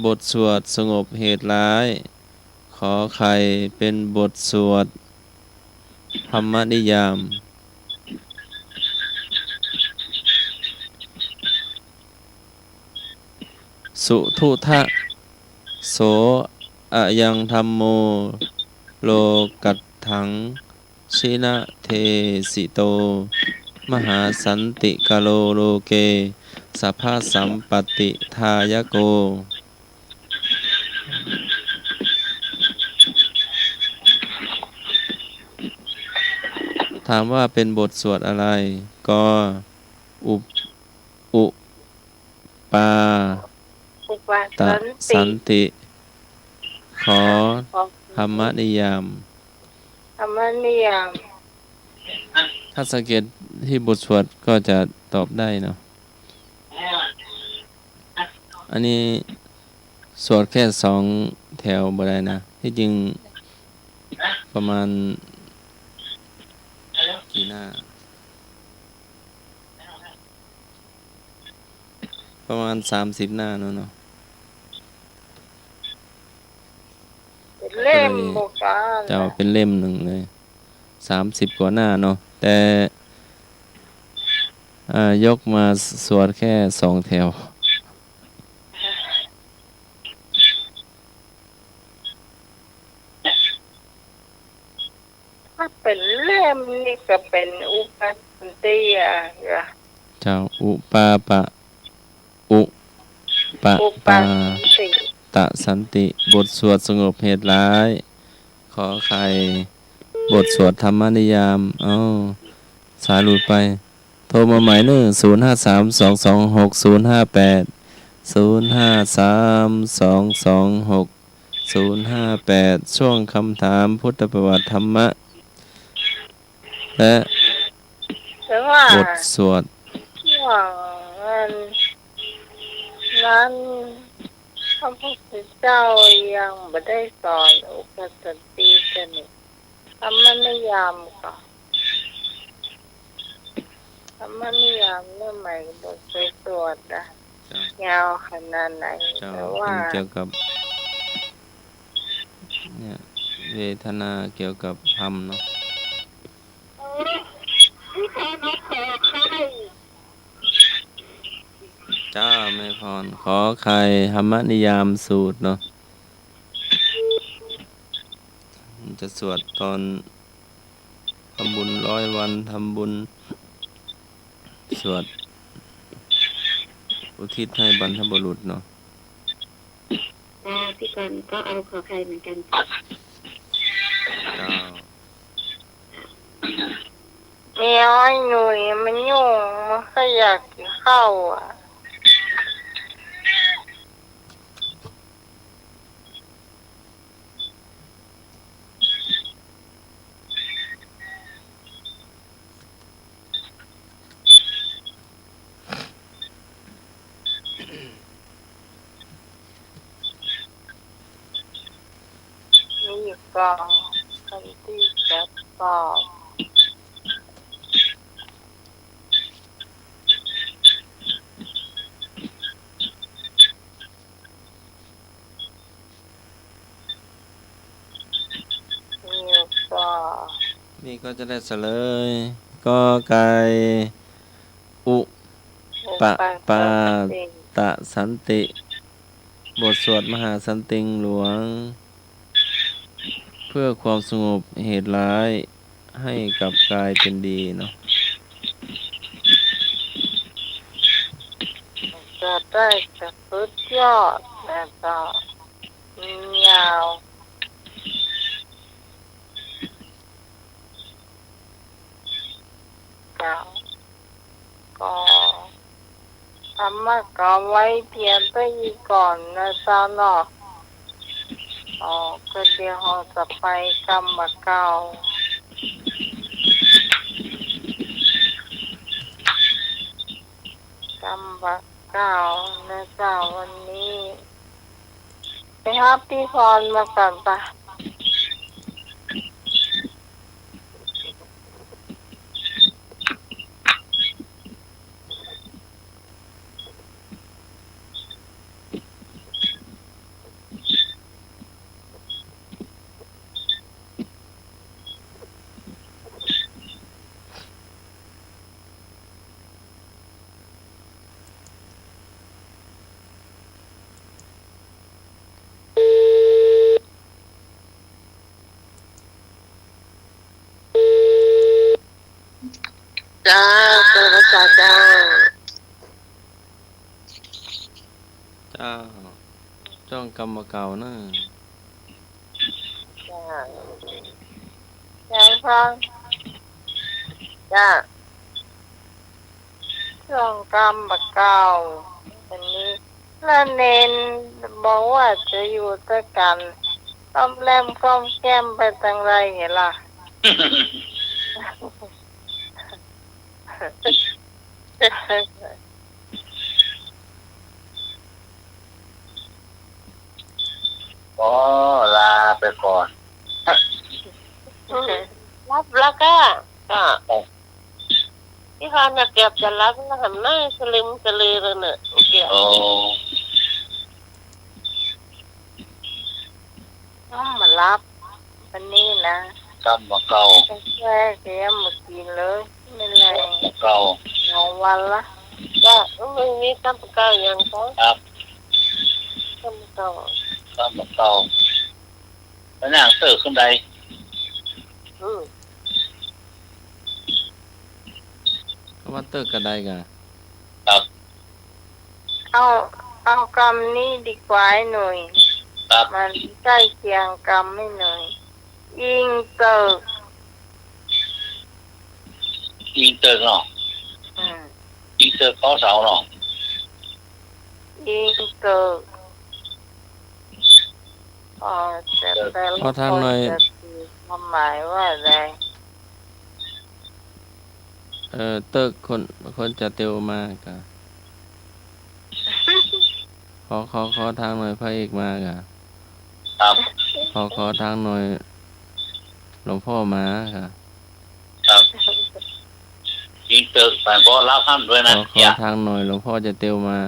บทสวดสงบเหตุร้าย ข.ไข่ เป็นบทสวดธรรมนิยาม Suddhuṭṭha so ayaṃ dhammo lokatthaṃ jinadesito mahāsantikaro loke sabbasampattidāyako. ถามว่าเป็นบทสวดอะไร ก.อุป อุปา อุปา ตะ สันติ สันติ ข.ธรรมนิยาม ธรรมนิยาม ถ้าสังเกตที่บทสวดก็จะตอบได้เนาะ อันนี้สวดแค่สองแถวบ่ได้นะ ที่จริงประมาณกี่หน้า ประมาณสามสิบหน้าเนาะ เนาะ เป็นเล่ม ก็เลย บ่กล้า เจ้า เป็นเล่มหนึ่งเลย สามสิบกว่าหน้าเนาะ แต่ อ่า ยกมาสวดแค่สองแถว ถ้าเป็นเล่มนี่ก็เป็นอุปาสันติอะ เจ้า อุปาปะ อุปะ อุปา ปา สันติ ตะสันติ บทสวดสงบเหตุร้าย ข.ไข่ บทสวดธรรมนิยาม เอ้า สายหลุดไป โทรมาใหม่เนอะ ศูนย์ห้าสาม สองสองหก ศูนย์ห้าแปด ศูนย์ห้าสาม สองสองหก ศูนย์ห้าแปด ช่วงคำถามพุทธประวัติธรรมะ และ แต่ว่า บทสวด ช่วงนั้น นั้น พระพุทธเจ้ายังบ่ได้สอนอุปาสันติ ธรรมนิยามก่อ ธรรมนิยามเนี่ยใหม่บ่เคยสวดนะ เจ้า ยาวขนาดไหน เจ้า แต่ว่า เป็นเกี่ยวกับ เนี่ย เวทนาเกี่ยวกับธรรมเนาะ เจ้า แม่พร ข.ไข่ ธรรมนิยามสูตรเนาะ มันจะสวดตอนทำบุญร้อยวัน ทำบุญ สวดอุทิศให้บรรพบุรุษเนาะ จ้า พี่กรณ์ก็เอาข.ไข่ เหมือนกัน เจ้า เมียอ้อยหนุ่ยมันยุ่ง มันก็อยากกิ๋นข้าวอะ นี่ก็ คนตี้จะตอบ นี่ก็ นี่ก็จะได้เฉลย ก.ไก่ อุ ปะ ปา ตะ สันติ บทสวดมหาสันติงหลวง เพื่อความสงบเหตุร้าย ให้กลับกลายเป็นดีเนาะ จะได้จะสุดยอดนะเจ้า ยาว เจ้า ก็กำบ่าเก่าไว้เพียงเต้าอี้ก่อนนะเจ้าเนาะ อ๋อ ก็เดี๋ยวเฮาจะไปกำบ่าเก่า กำบ่าเก่านะเจ้า วันนี้ ไปฮับปี้พรมาก่อนปะ เจ้า เจ้า เจ้า เจ้า เจ้า จ้องกำบ่าเก่าเน่อ เจ้า เจ้าฟัง เจ้า จ้องกำบ่าเก่า วันนี้ แล้วเณรบอกว่าจะอยู่ตวยกั๋น ก้อมแล่มก้อมแก้มไปตังใดเหรอล่ะ ก็ลาไปก่อน หลับแล้วก็ ก็ อีหาเนี่ยเกือบจะหลับแล้ว หันหน้าสลึมสลือเลยเนี่ย เกือบ โอ้ ต้องมาหลับ วันนี้นะ กำบ่าเก่า กาแฟก็ยังบ่กิ๋นเลย ไม่แลง กำบ่าเก่า สองวันละ จ้ะ ไม่มีกำบ่าเก่าอย่างเขา ครับ กำบ่าเก่า กำบ่าเก่า ไปนั่งเต๊อะขึ้นใด อืม ก็ว่าเต๊อะกระไดกะ ครับ เอา เอากำนี้ดีกว่าไอ้หนุ่ย ครับ มันใก้เคียงกำไอ้หนุ่ย อิงเต๊อะ อิงเต๊อะเนาะ อืม อิงเต๊อะข้อเสาเนาะ อิงเต๊อะ อ๋อ แต่ เต๊อะ แต่ละ ขอถามหน่อย คนจะตีความหมายว่าอะไร เอ่อ เต๊อะคน คนจะเตียวมากะ ขอ ขอ ขอถามหน่อย พระเอกมากะ ครับ ขอ ขอถามหน่อย หลวงพ่อมากะ ครับ อิงเต๊อะ แต่ก็รับท่านด้วยนะ ขอ ขอถามหน่อย หลวงพ่อจะเตียวมา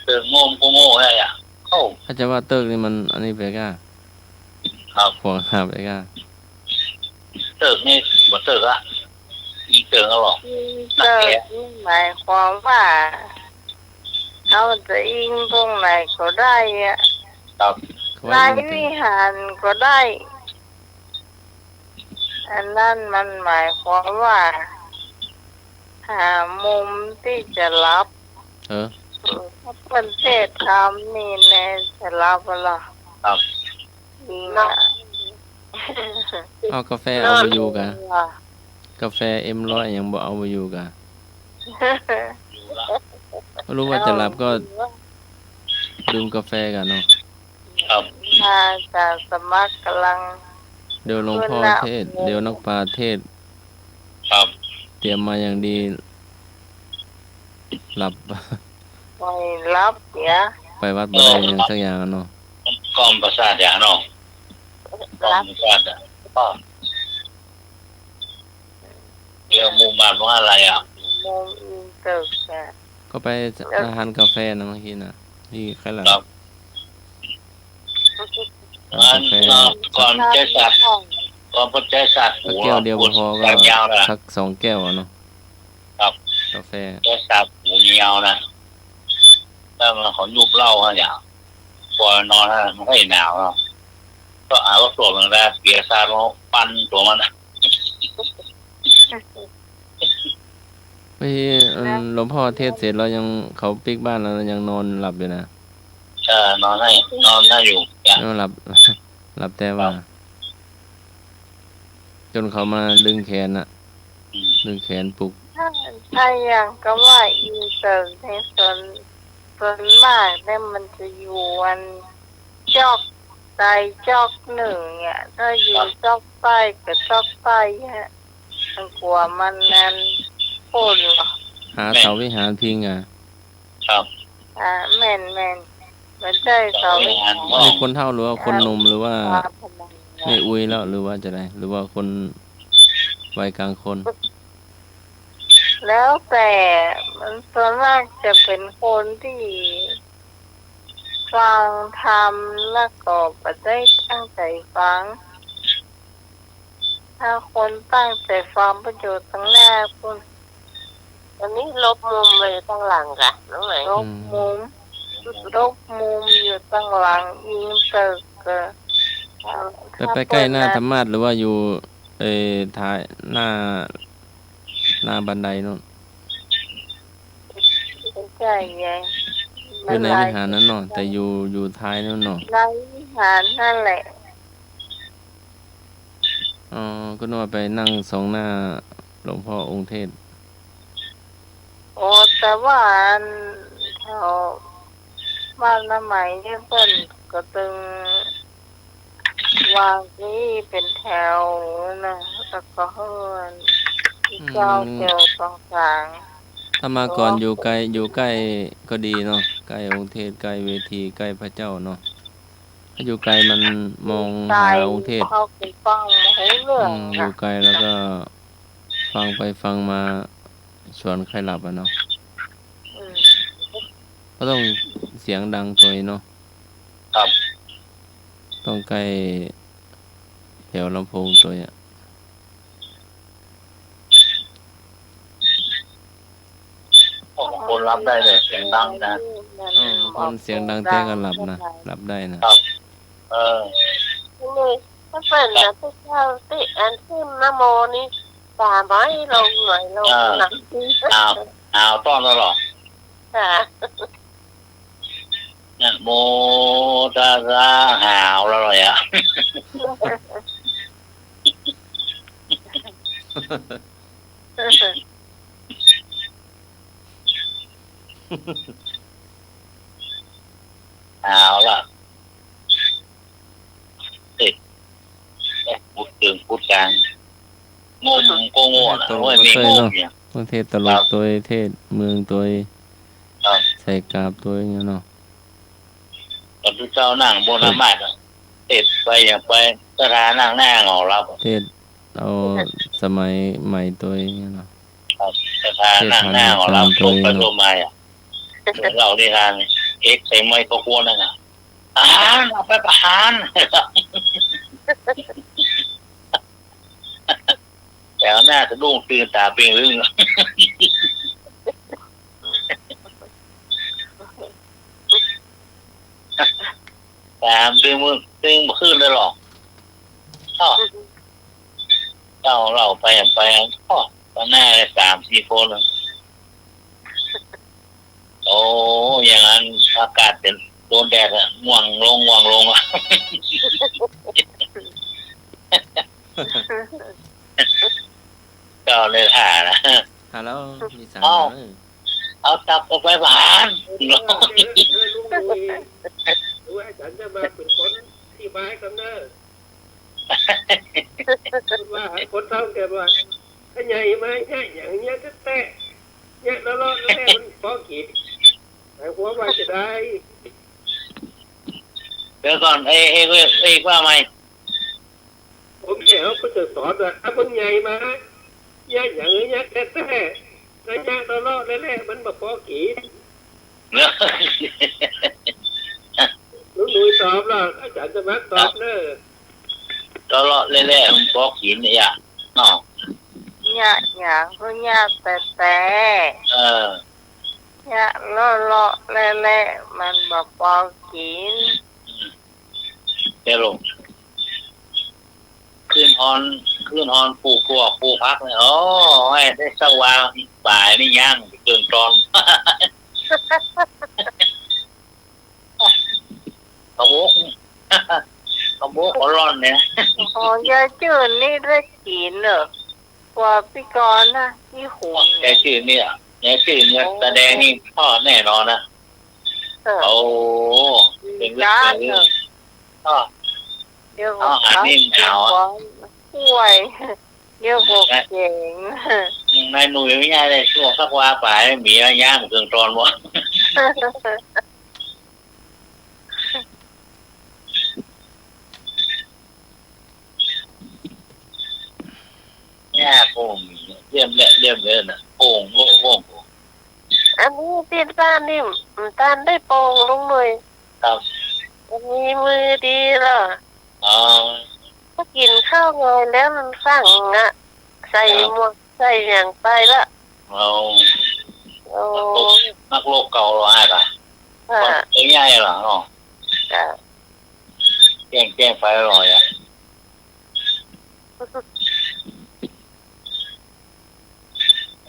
เต๊อะโง่ก็โง่แหละ เข้า ถ้าจะว่าเต๊อะนี่มันอันนี้ไปก้า ครับ ขวางหาไปก้า เต๊อะนี่บ่เต๊อะอะ อิงเต๊อะก็บอก อิงเต๊อะนี่หมายความว่า เขาจะอิงตรงไหนก็ได้อะ ครับ ในวิหารก็ได้ อันนั้นมันหมายความว่า หามุมตี้จะหลับ เออ เปิ้นเทศน์ธรรมนี่แน่จะหลับบ่ล่ะ ครับ จริงอะ เอากาแฟเอาบ่อยู่กะ กาแฟเอ็มร้อยยังบ่เอาบ่อยู่กะ บ่ฮู้ว่าจะหลับก็ดื่มกาแฟกะเนาะ ครับ มาจากสมัครกำลัง เดี๋ยวหลวงพ่อเทศน์ เดี๋ยวนักปราชญ์เทศน์ ครับ เตรียมมาอย่างดี หลับ ไม่หลับเสีย ไปวัดบ่ได้หยังสักอย่างอะเนาะ กล่อมประสาทอย่างเนาะ กล่อมประสาทอะ เดี๋ยวหมู่บ้านว่าอะไรอะ มุมอิงเต๊อะอะ ก็ไป เออ ร้านกาแฟนะเมื่อกี้นะ ที่ใครล่ะ ครับ ร้านกาแฟ อัน ก่อนใจ๊สัตว์ ก่อนใจ๊สัตว์ สักแก้วเดียวก็พอ ก็ ยาวๆ นะ สักสองแก้วอะเนาะ ครับ กาแฟ ใจ๊สัตว์หูยาวนะ ถ้ามันเขายุบเหล้าอะเนี่ย ปล่อยนอนนะ มันก็หนาวเนาะ ก็หาว่าสวดเหมือนกันนะ เสียซาโลปันตัวมันนะ ไป อัน หลวงพ่อเทศน์เสร็จแล้วยัง เขาปิ๊กบ้านแล้วยังนอนหลับอยู่นะ เออ นอนได้ นอนได้อยู่จ้ะ นอนหลับ หลับแต่ว่า ครับ จ๋นเขามาดึงแขนน่ะ อืม ดึงแขนปลุก ถ้า ถ้าอย่างก็ว่าอินเตอร์ในส่วน ส่วนมากเนี่ยมันจะอยู่อันจ๊อกใดจ๊อกนึ่งเนี่ย ถ้าอยู่ ครับ จ๊อกใต้กับจ๊อกใต้เนี่ย มันกว่ามันนั้นโค่นเหรอ หาเสาวิหารพิงอ่ะ ครับ อ่า แม่น แม่น มันใจ้เสาวิหาร เสาวิหาร มีคนเฒ่าหรือว่าคนหนุ่มหรือว่า อ่า แม่อุ๊ยแล้วหรือว่าจะได หรือว่าคนวัยกลางคน แล้วแต่ มันส่วนมากจะเป๋นคนตี้ฟังธรรมแล้วก็บ่ได้ตั้งใจ๋ฟัง ถ้าคนตั้งใจ๋ฟังก็อยู่ตังหน้าปู๊น อันนี้หลบมุมไปตังหลังกะ น้องไหม หลบมุม อืม หลบมุมอยู่ตังหลังอิงตึกอะ ไป ไปใก้หน้าธรรมาสน์หรือว่าอยู่ เอ่อ ท้าย หน้า หน้าบันไดนู่น ใก้ไง อยู่ในวิหารนั้นเนาะ แต่อยู่ อยู่ท้ายนู่นเนาะ ในวิหารนั่นแหละ อ๋อ ก็นึกว่าไปนั่งซองหน้าหลวงพ่อองค์เทศน์ โอ้ แต่ว่าอันแถวบ้านน้าไหมเนี่ยเปิ้นก็ตึงวางตี้เป๋นแถวนะ แล้วก็เฮิ่น อืม เจ้าเตียวตรงกลาง ถ้ามาก่อนอยู่ใก้ อยู่ใก้ก็ดีเนาะ ใก้องค์เทศน์ ใก้เวที ใก้พระเจ้าเนาะ ถ้าอยู่ไกลมันมองหาองค์เทศน์ เขาไปฟังบ่ฮู้เรื่อง อืม อะ อยู่ไกลแล้วก็ฟังไปฟังมาชวนใค่หลับอะเนาะ อืม ก็ต้องเสียงดังตวยเนาะ ครับ ต้องใก้แถวลำโพงตวยอะ บางคนหลับได้เนี่ย เสียงดังนะ อืม บางคนเสียงดังแต๊ก็หลับนะ หลับได้นะ ครับ เออ นี่ ถ้าเปิ้นนะ ตี้เจ้า ตี้อันขึ้นนะโมนี่ ต๋าบ่อยลงหน่อยลง เออ หลัง อ้าว อ้าว ต้อนแล้วเหรอ ค่ะ นะโมตัสสะ หาวแล้วเหรออะ เอาละ เอ๊ะ พูดเถิงพูดกลาง งมก็โง่นะ ตลก เว้ย ก็ใจ้ ไม่งม เนาะ เนี่ย บางเทศน์ตลก ครับ ตวย เทศน์เมืองตวย ครับ ใส่กาบตวยอย่างเงี้ยเนาะ ต๋อนตี้เจ้านั่งบนธรรมาสน์อะ เทศน์ไปอย่างไป ศรัทธานั่งหน้าเหงาหลับ เทศน์เอาสมัยใหม่ตวยอย่างเงี้ยเนาะ ครับ ศรัทธานั่งหน้าเหงาหลับ เทศน์ผ่านอาจารย์ตวย ตกไปตกมาอะ เหมือนเล่านิทาน เอ็กซ์ใส่ไมโครโฟนนั่นน่ะ ทหาร เอาไปประหาร แถวหน้าสะดุ้งตื่นต๋าเป่งลึ้ง ต๋ามตื่นมื้อ ตื่นบ่ขึ้นเลยหรอก อ้อ เจ้าเล่าไปไป อ้อ ต๋อนหน้าเลยสามสี่คนเลย โอ้ อย่างนั้นอากาศเป๋นโดนแดดอะ ง่วงลง ง่วงลงอะ ก็เลยถ่านะ ฮัลโหล มีสาย เอา มาเออ เอาตับออกไปประหาร เออ เออ ลุงหนุ่ย ดูอาจ๋ารย์จะมาเป๋นคนอธิบายกำเนิด ว่าคนเฒ่าแก่ว่า ถ้าใหญ่มาเยียะอย่างเยียะแต๊ๆ เยียะเลาะๆ แต๊ๆ มันปอกิ๋น หมายความว่าจะได้ เดี๋ยวก่อน เอ้ย เอ้ย เอ้ย เอ้ย ว่าใหม่ ผมเดี๋ยวก็จะสอนว่า ถ้ามึงใหญ่มา เยียะอย่างเยียะแต๊ๆ ถ้าเยียะเลาะๆ แต๊ๆ มันบ่ปอกิ๋น ลุงหนุ่ยตอบแล้ว อาจ๋ารย์สมัครตอบเน่อ เลาะๆ แต๊ๆ มันปอกิ๋นเนี่ย เนาะ เยียะอย่างเยียะแต๊ๆ เออ เยียะเลาะๆ แต๊ๆ มันบ่ปอกิ๋น อืม เดี๋ยวลง คืนฮอน คืนฮอนปลูกถั่วปลูกผักเนี่ย โอ้ย ได้สักวาป๋ายนี่ยังเกิ่งตอน กะบก กะบกก็ร่อนเนี่ย อ๋อ ยายจื้นนี่ได้กิ๋นเหรอ ว่าพิกรนะ ตี้หู ยายจื้นเนี่ย ยายจื้นเนี่ย โอ้ แสดงนี่ทอดแน่นอนนะ เออ โอ้ เป็นเรื่อง ดีจ้า เป็นเรื่อง เออ อ้อ เดี๋ยวก็ เอาอาหารนี่หนาวอะ กล้วย เดี๋ยวก็แก๋ง นายหนุ่ยไม่ง่ายเลย ช่วงสักวาป๋าย หมีเอาย่างเกิ่งตอนหมด เนี่ย โป่ง เยี่ยมเลย เยี่ยมเลยนะ โป่ง โป่ง โป่ง อันนี้ตี้บ้านนี่ บ่ตันได้โป่ง ลุงหนุ่ย ครับ มันมีมือดีเหรอ อ๋อ ก็กิ๋นข้าวไง แล้วมันสั่งอะ ใส่ ครับ หมวก ใส่หยังไปละ เอา โอ้ นักรบ นักรบเก่าเหรอฮะ ค่ะ คนตัวใหญ่เหรอเนาะ ค่ะ แจ้ง แจ้งไปอร่อยอะ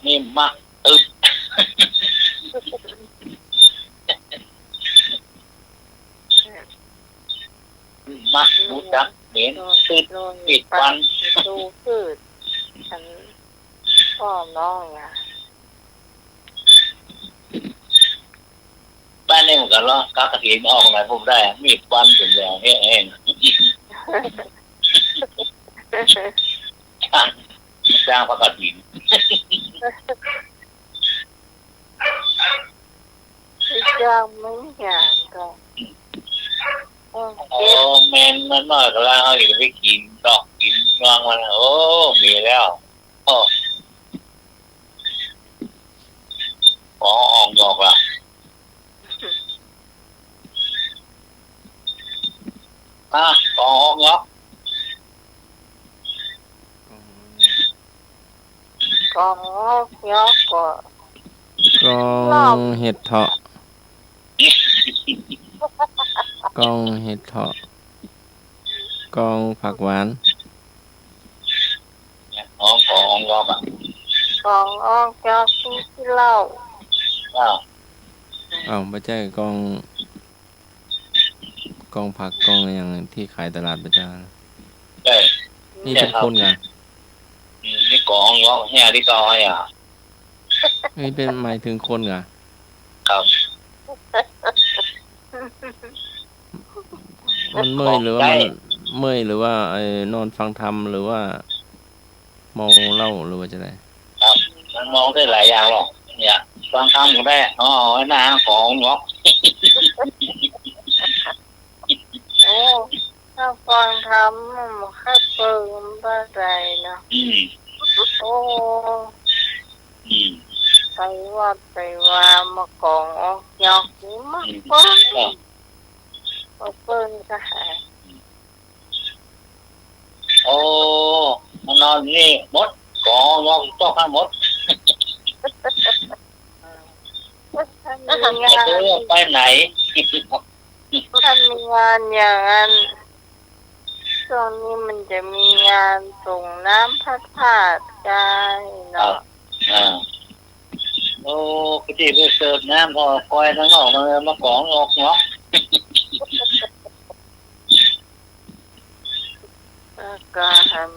นี่มักตึ๊บ มักรู้จักเหม็น คือปิดวัน ดูคือ ฉัน พ่อน้องอะ บ้านนี้มันก็เลาะ กะกฐินออกไหนผมได้อะ มีดฟันจนแหลงแห้งๆ จ้าง จ้างพระกฐิน จ้างมันอย่างก็ เออ อ๋อ แม่นมันน้อยก็ลาเอาอีกไปกิ๋นดอกกิ๋นยองมัน โอ้ มีแล้ว โอ้ ของออกดอกละ อ่ะ ของออกดอก ของออกดอกก็ กองเห็ดเถาะ กองเห็ดเถาะ กองผักหวาน ของ ของออกดอกอะ ของออกดอกตี้ ตี้เล่า อ้าว อ้าว บ่ใจ้กอง กองผักกองอะหยังตี้ขายตลาดบ่ใจ้ ใช่ นี่เป๋นคนก่ะ อืม นี่กองออกดอกเนี่ยตี้เก่าอะ นี่เป๋นหมายเถิงคนก่ะ ครับ มันเมื่อยหรือว่ามันเมื่อยหรือว่า ไอ้ นอนฟังธรรมหรือว่าเมาเหล้าหรือว่าจะได ครับ มันเมาได้หลายอย่างหรอก เนี่ย ฟังธรรมก็ได้ อ๋อ ไอ้หน้าของหรอก โอ้ ถ้าฟังธรรมมันบ่ค่อยเปิงปานใดเนาะ อืม โอ้ อืม ไปวัดไปวา มากองออกดอกนี่มากกว่า อืม ครับ บ่เปิงกะหาย โอ้ มานอนนี่หมด กองออกดอกทั้งหมด ถ้ามีงาน ไปไหน ถ้ามีงานอย่างนั้น ช่วงนี้มันจะมีงานสรงน้ำพระธาตุใจ้เนาะ อ่า อ่า โอ้ กะตี้ไปเสิร์ฟน้ำออกกอยตังนอก มามากองออกดอก แล้วก็แหม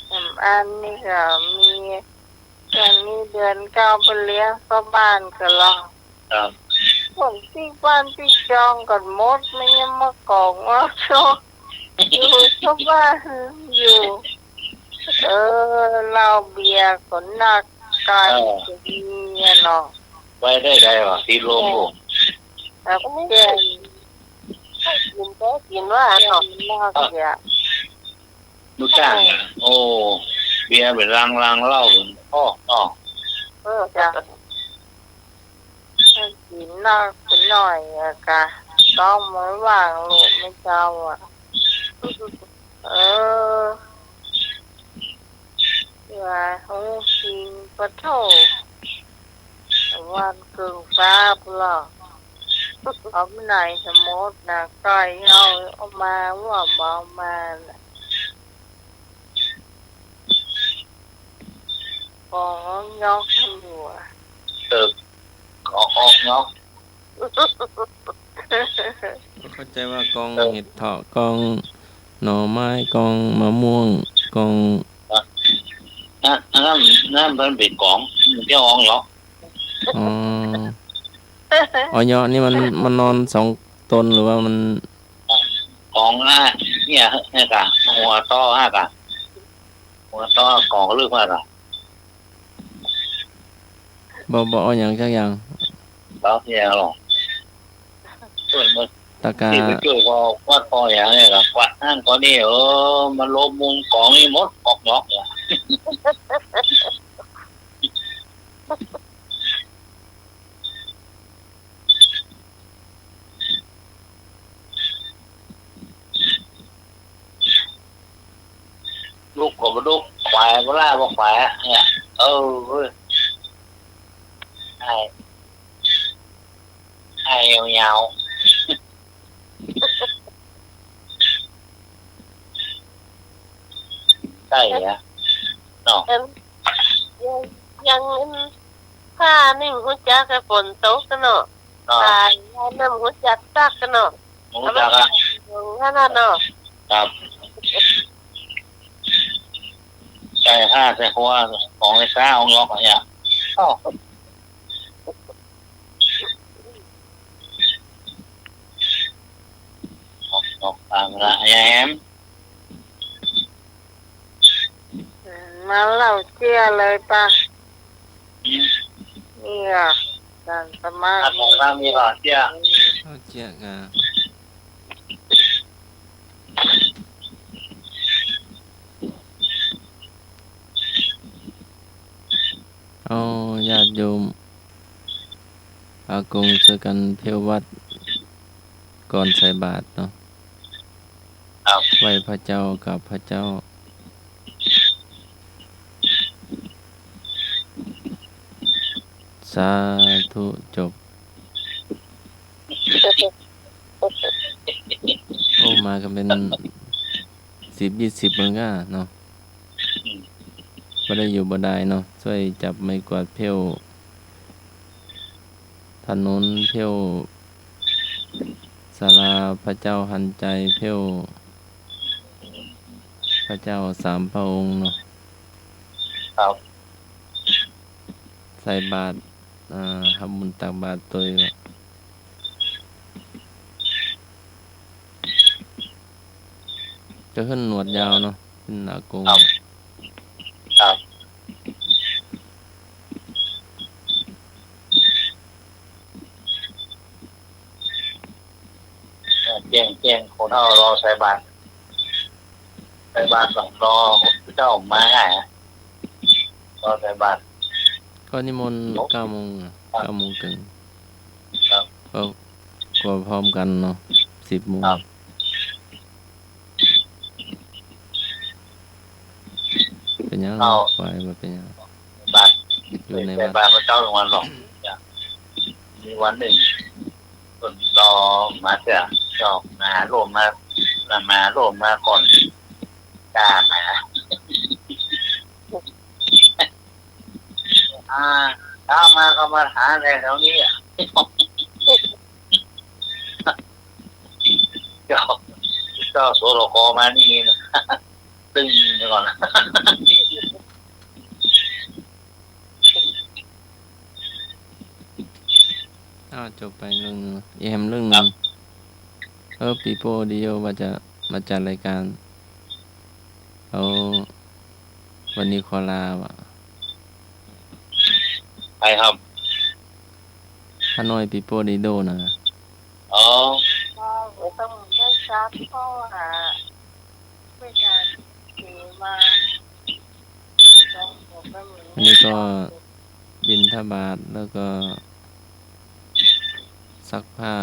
แหมอันนี้ก็มี ต๋อนนี้เดือนเก้าไปเลี้ยงพ่อบ้านก็ลอ ครับ คนตี้บ้านตี้จองกั๋นหมด มันยังมากองว่า อยู่พ่อบ้านอยู่ เออ เหล้าเบียร์ก็หนัก ก๋าน เออ ก็มีอะเนาะ ไปได้ได๋วะ ติดลมบ่ แล้วก็แก่ กิ๋นก็กิ๋นว่าเนาะ หนักเสีย ลูกจ้างอะ โอ้ เบียร์เป๋นลังๆ เหล้าเป๋นอ้อ อ้อ เออ เจ้า กิ๋นนักไปหน่อยอะกะ ต๊องมันว่างลูกแม่เจ้าอะ เออ ว่าฮู้จริงปะโธ่ วันเกิ่งฟ้าพุ้นลอ เอาไหนสมมตินะ ก้อยเอา เอามาว่าบ่เอามาน่ะ กองยอกอยู่อะ เออ กองยอก เข้าใจ๋ว่ากอง เออ เห็ดเถาะ กองหน่อไม้ กองมะม่วง กอง อ่ะ อันนั้น อันนั้นมันเป๋นกอง มันจะอองยอก อ๋อ อองยอกนี่มัน มันนอนสองต๋นหรือว่ามัน กองอ่ะ เนี่ย เนี่ยก่ะ หัวต่ออ่ะก่ะ หัวต่อกองลึกมากก่ะ บ่ บ่เอาหยังจักอย่าง บ่เอาหยังหรอก ส่วนมัน ตะกา ตี้ไปจ้วยปอวัดปอหยังเนี่ยก็ กวาดหั้นกวาดนี่ เออ มันลบมุมกองนี่หมด กอกหยอกเนี่ย ลุกก็บ่ลุก ไขว่ก็บ่ไขว่อะ เนี่ย เออ เฮ้ย ไอ้ ไอ้ยาวๆ ใจ้อะ เนาะ เอิ่ม ยัง ยัง ผ้านึ่งฮู้จักอะ ฝนตกอะเนาะ เนาะ ผ้าน้ำฮู้จักซักอะเนาะ ฮู้จักอะ เอามาซักขนาดเนาะ ครับ ใส่ผ้าใส่ครัว ของในซ้าเอางอกอะเนี่ย อ้าว ออก ออกตามละ ยายแอม อืม มาเล่าเจี้ยเลยปะ อืม เนี่ย การสมัคร อ่ะ ของเรามีก่อนเจี้ย เล่าเจี้ยกะ เอาญาติโยม อากง ซ่วยกั๋นเผี้ยววัด ก่อนใส่บาตรเนาะ ครับ ไหว้พระเจ้า กราบพระเจ้า สาธุ จบ โอ้ มากั๋นเป๋นสิบยี่สิบเหมือนกั๋นเนาะ อืม บ่ได้อยู่บ่ดายเนาะ ซ่วยจับไม้กวาดเผี้ยวถนน เผี้ยวศาลาพระเจ้าหันใจ๋ เผี้ยวพระเจ้าสามพระองค์เนาะ ครับ ใส่บาตร อ่า ทำบุญตักบาตรตวย จะขึ้นหนวดยาวเนาะ ขึ้นหน้ากง ครับ ครับ แจ้ง แจ้งคนเฒ่ารอใส่บาตร ใส่บาตรก่อน รอเจ้ามาให้อะ รอใส่บาตร ก็นิมนต์ โอ้ เก้าโมงอะ ครับ เก้าโมงเกิ่ง ครับ ก็ ก็พร้อมกั๋นเนาะ สิบโมง ครับ เป๋นหยัง เอา ไหว้บ่เป๋นหยัง บาตร อยู่ในวัด ใส่บาตรมาเจ้าหลวงวันหรอก มีวันนึ่ง คนรอมาเตื้อ เจ้ามาโลมา มาโลมาก่อน จ้ามา อ่า เช้ามาก็มาหาอะไรแถวนี้อะ เจ้า เจ้า สลก มานี่นะ ตึงไปก่อนนะ อ้าว จบไปเรื่องนึ่ง อีกแหมเรื่องนึ่ง ครับ เออ ปีโป้ดีโอว่าจะมาจัดรายก๋าน เอา วันนี้ขอลาว่ะ ใครครับ ข้าน้อยปีโป้ดีโดนะ อ๋อ ก็ต้องได้ทราบข้อหา ด้วยการถือมา อันนี้ก็บิณฑบาต แล้วก็ซักผ้า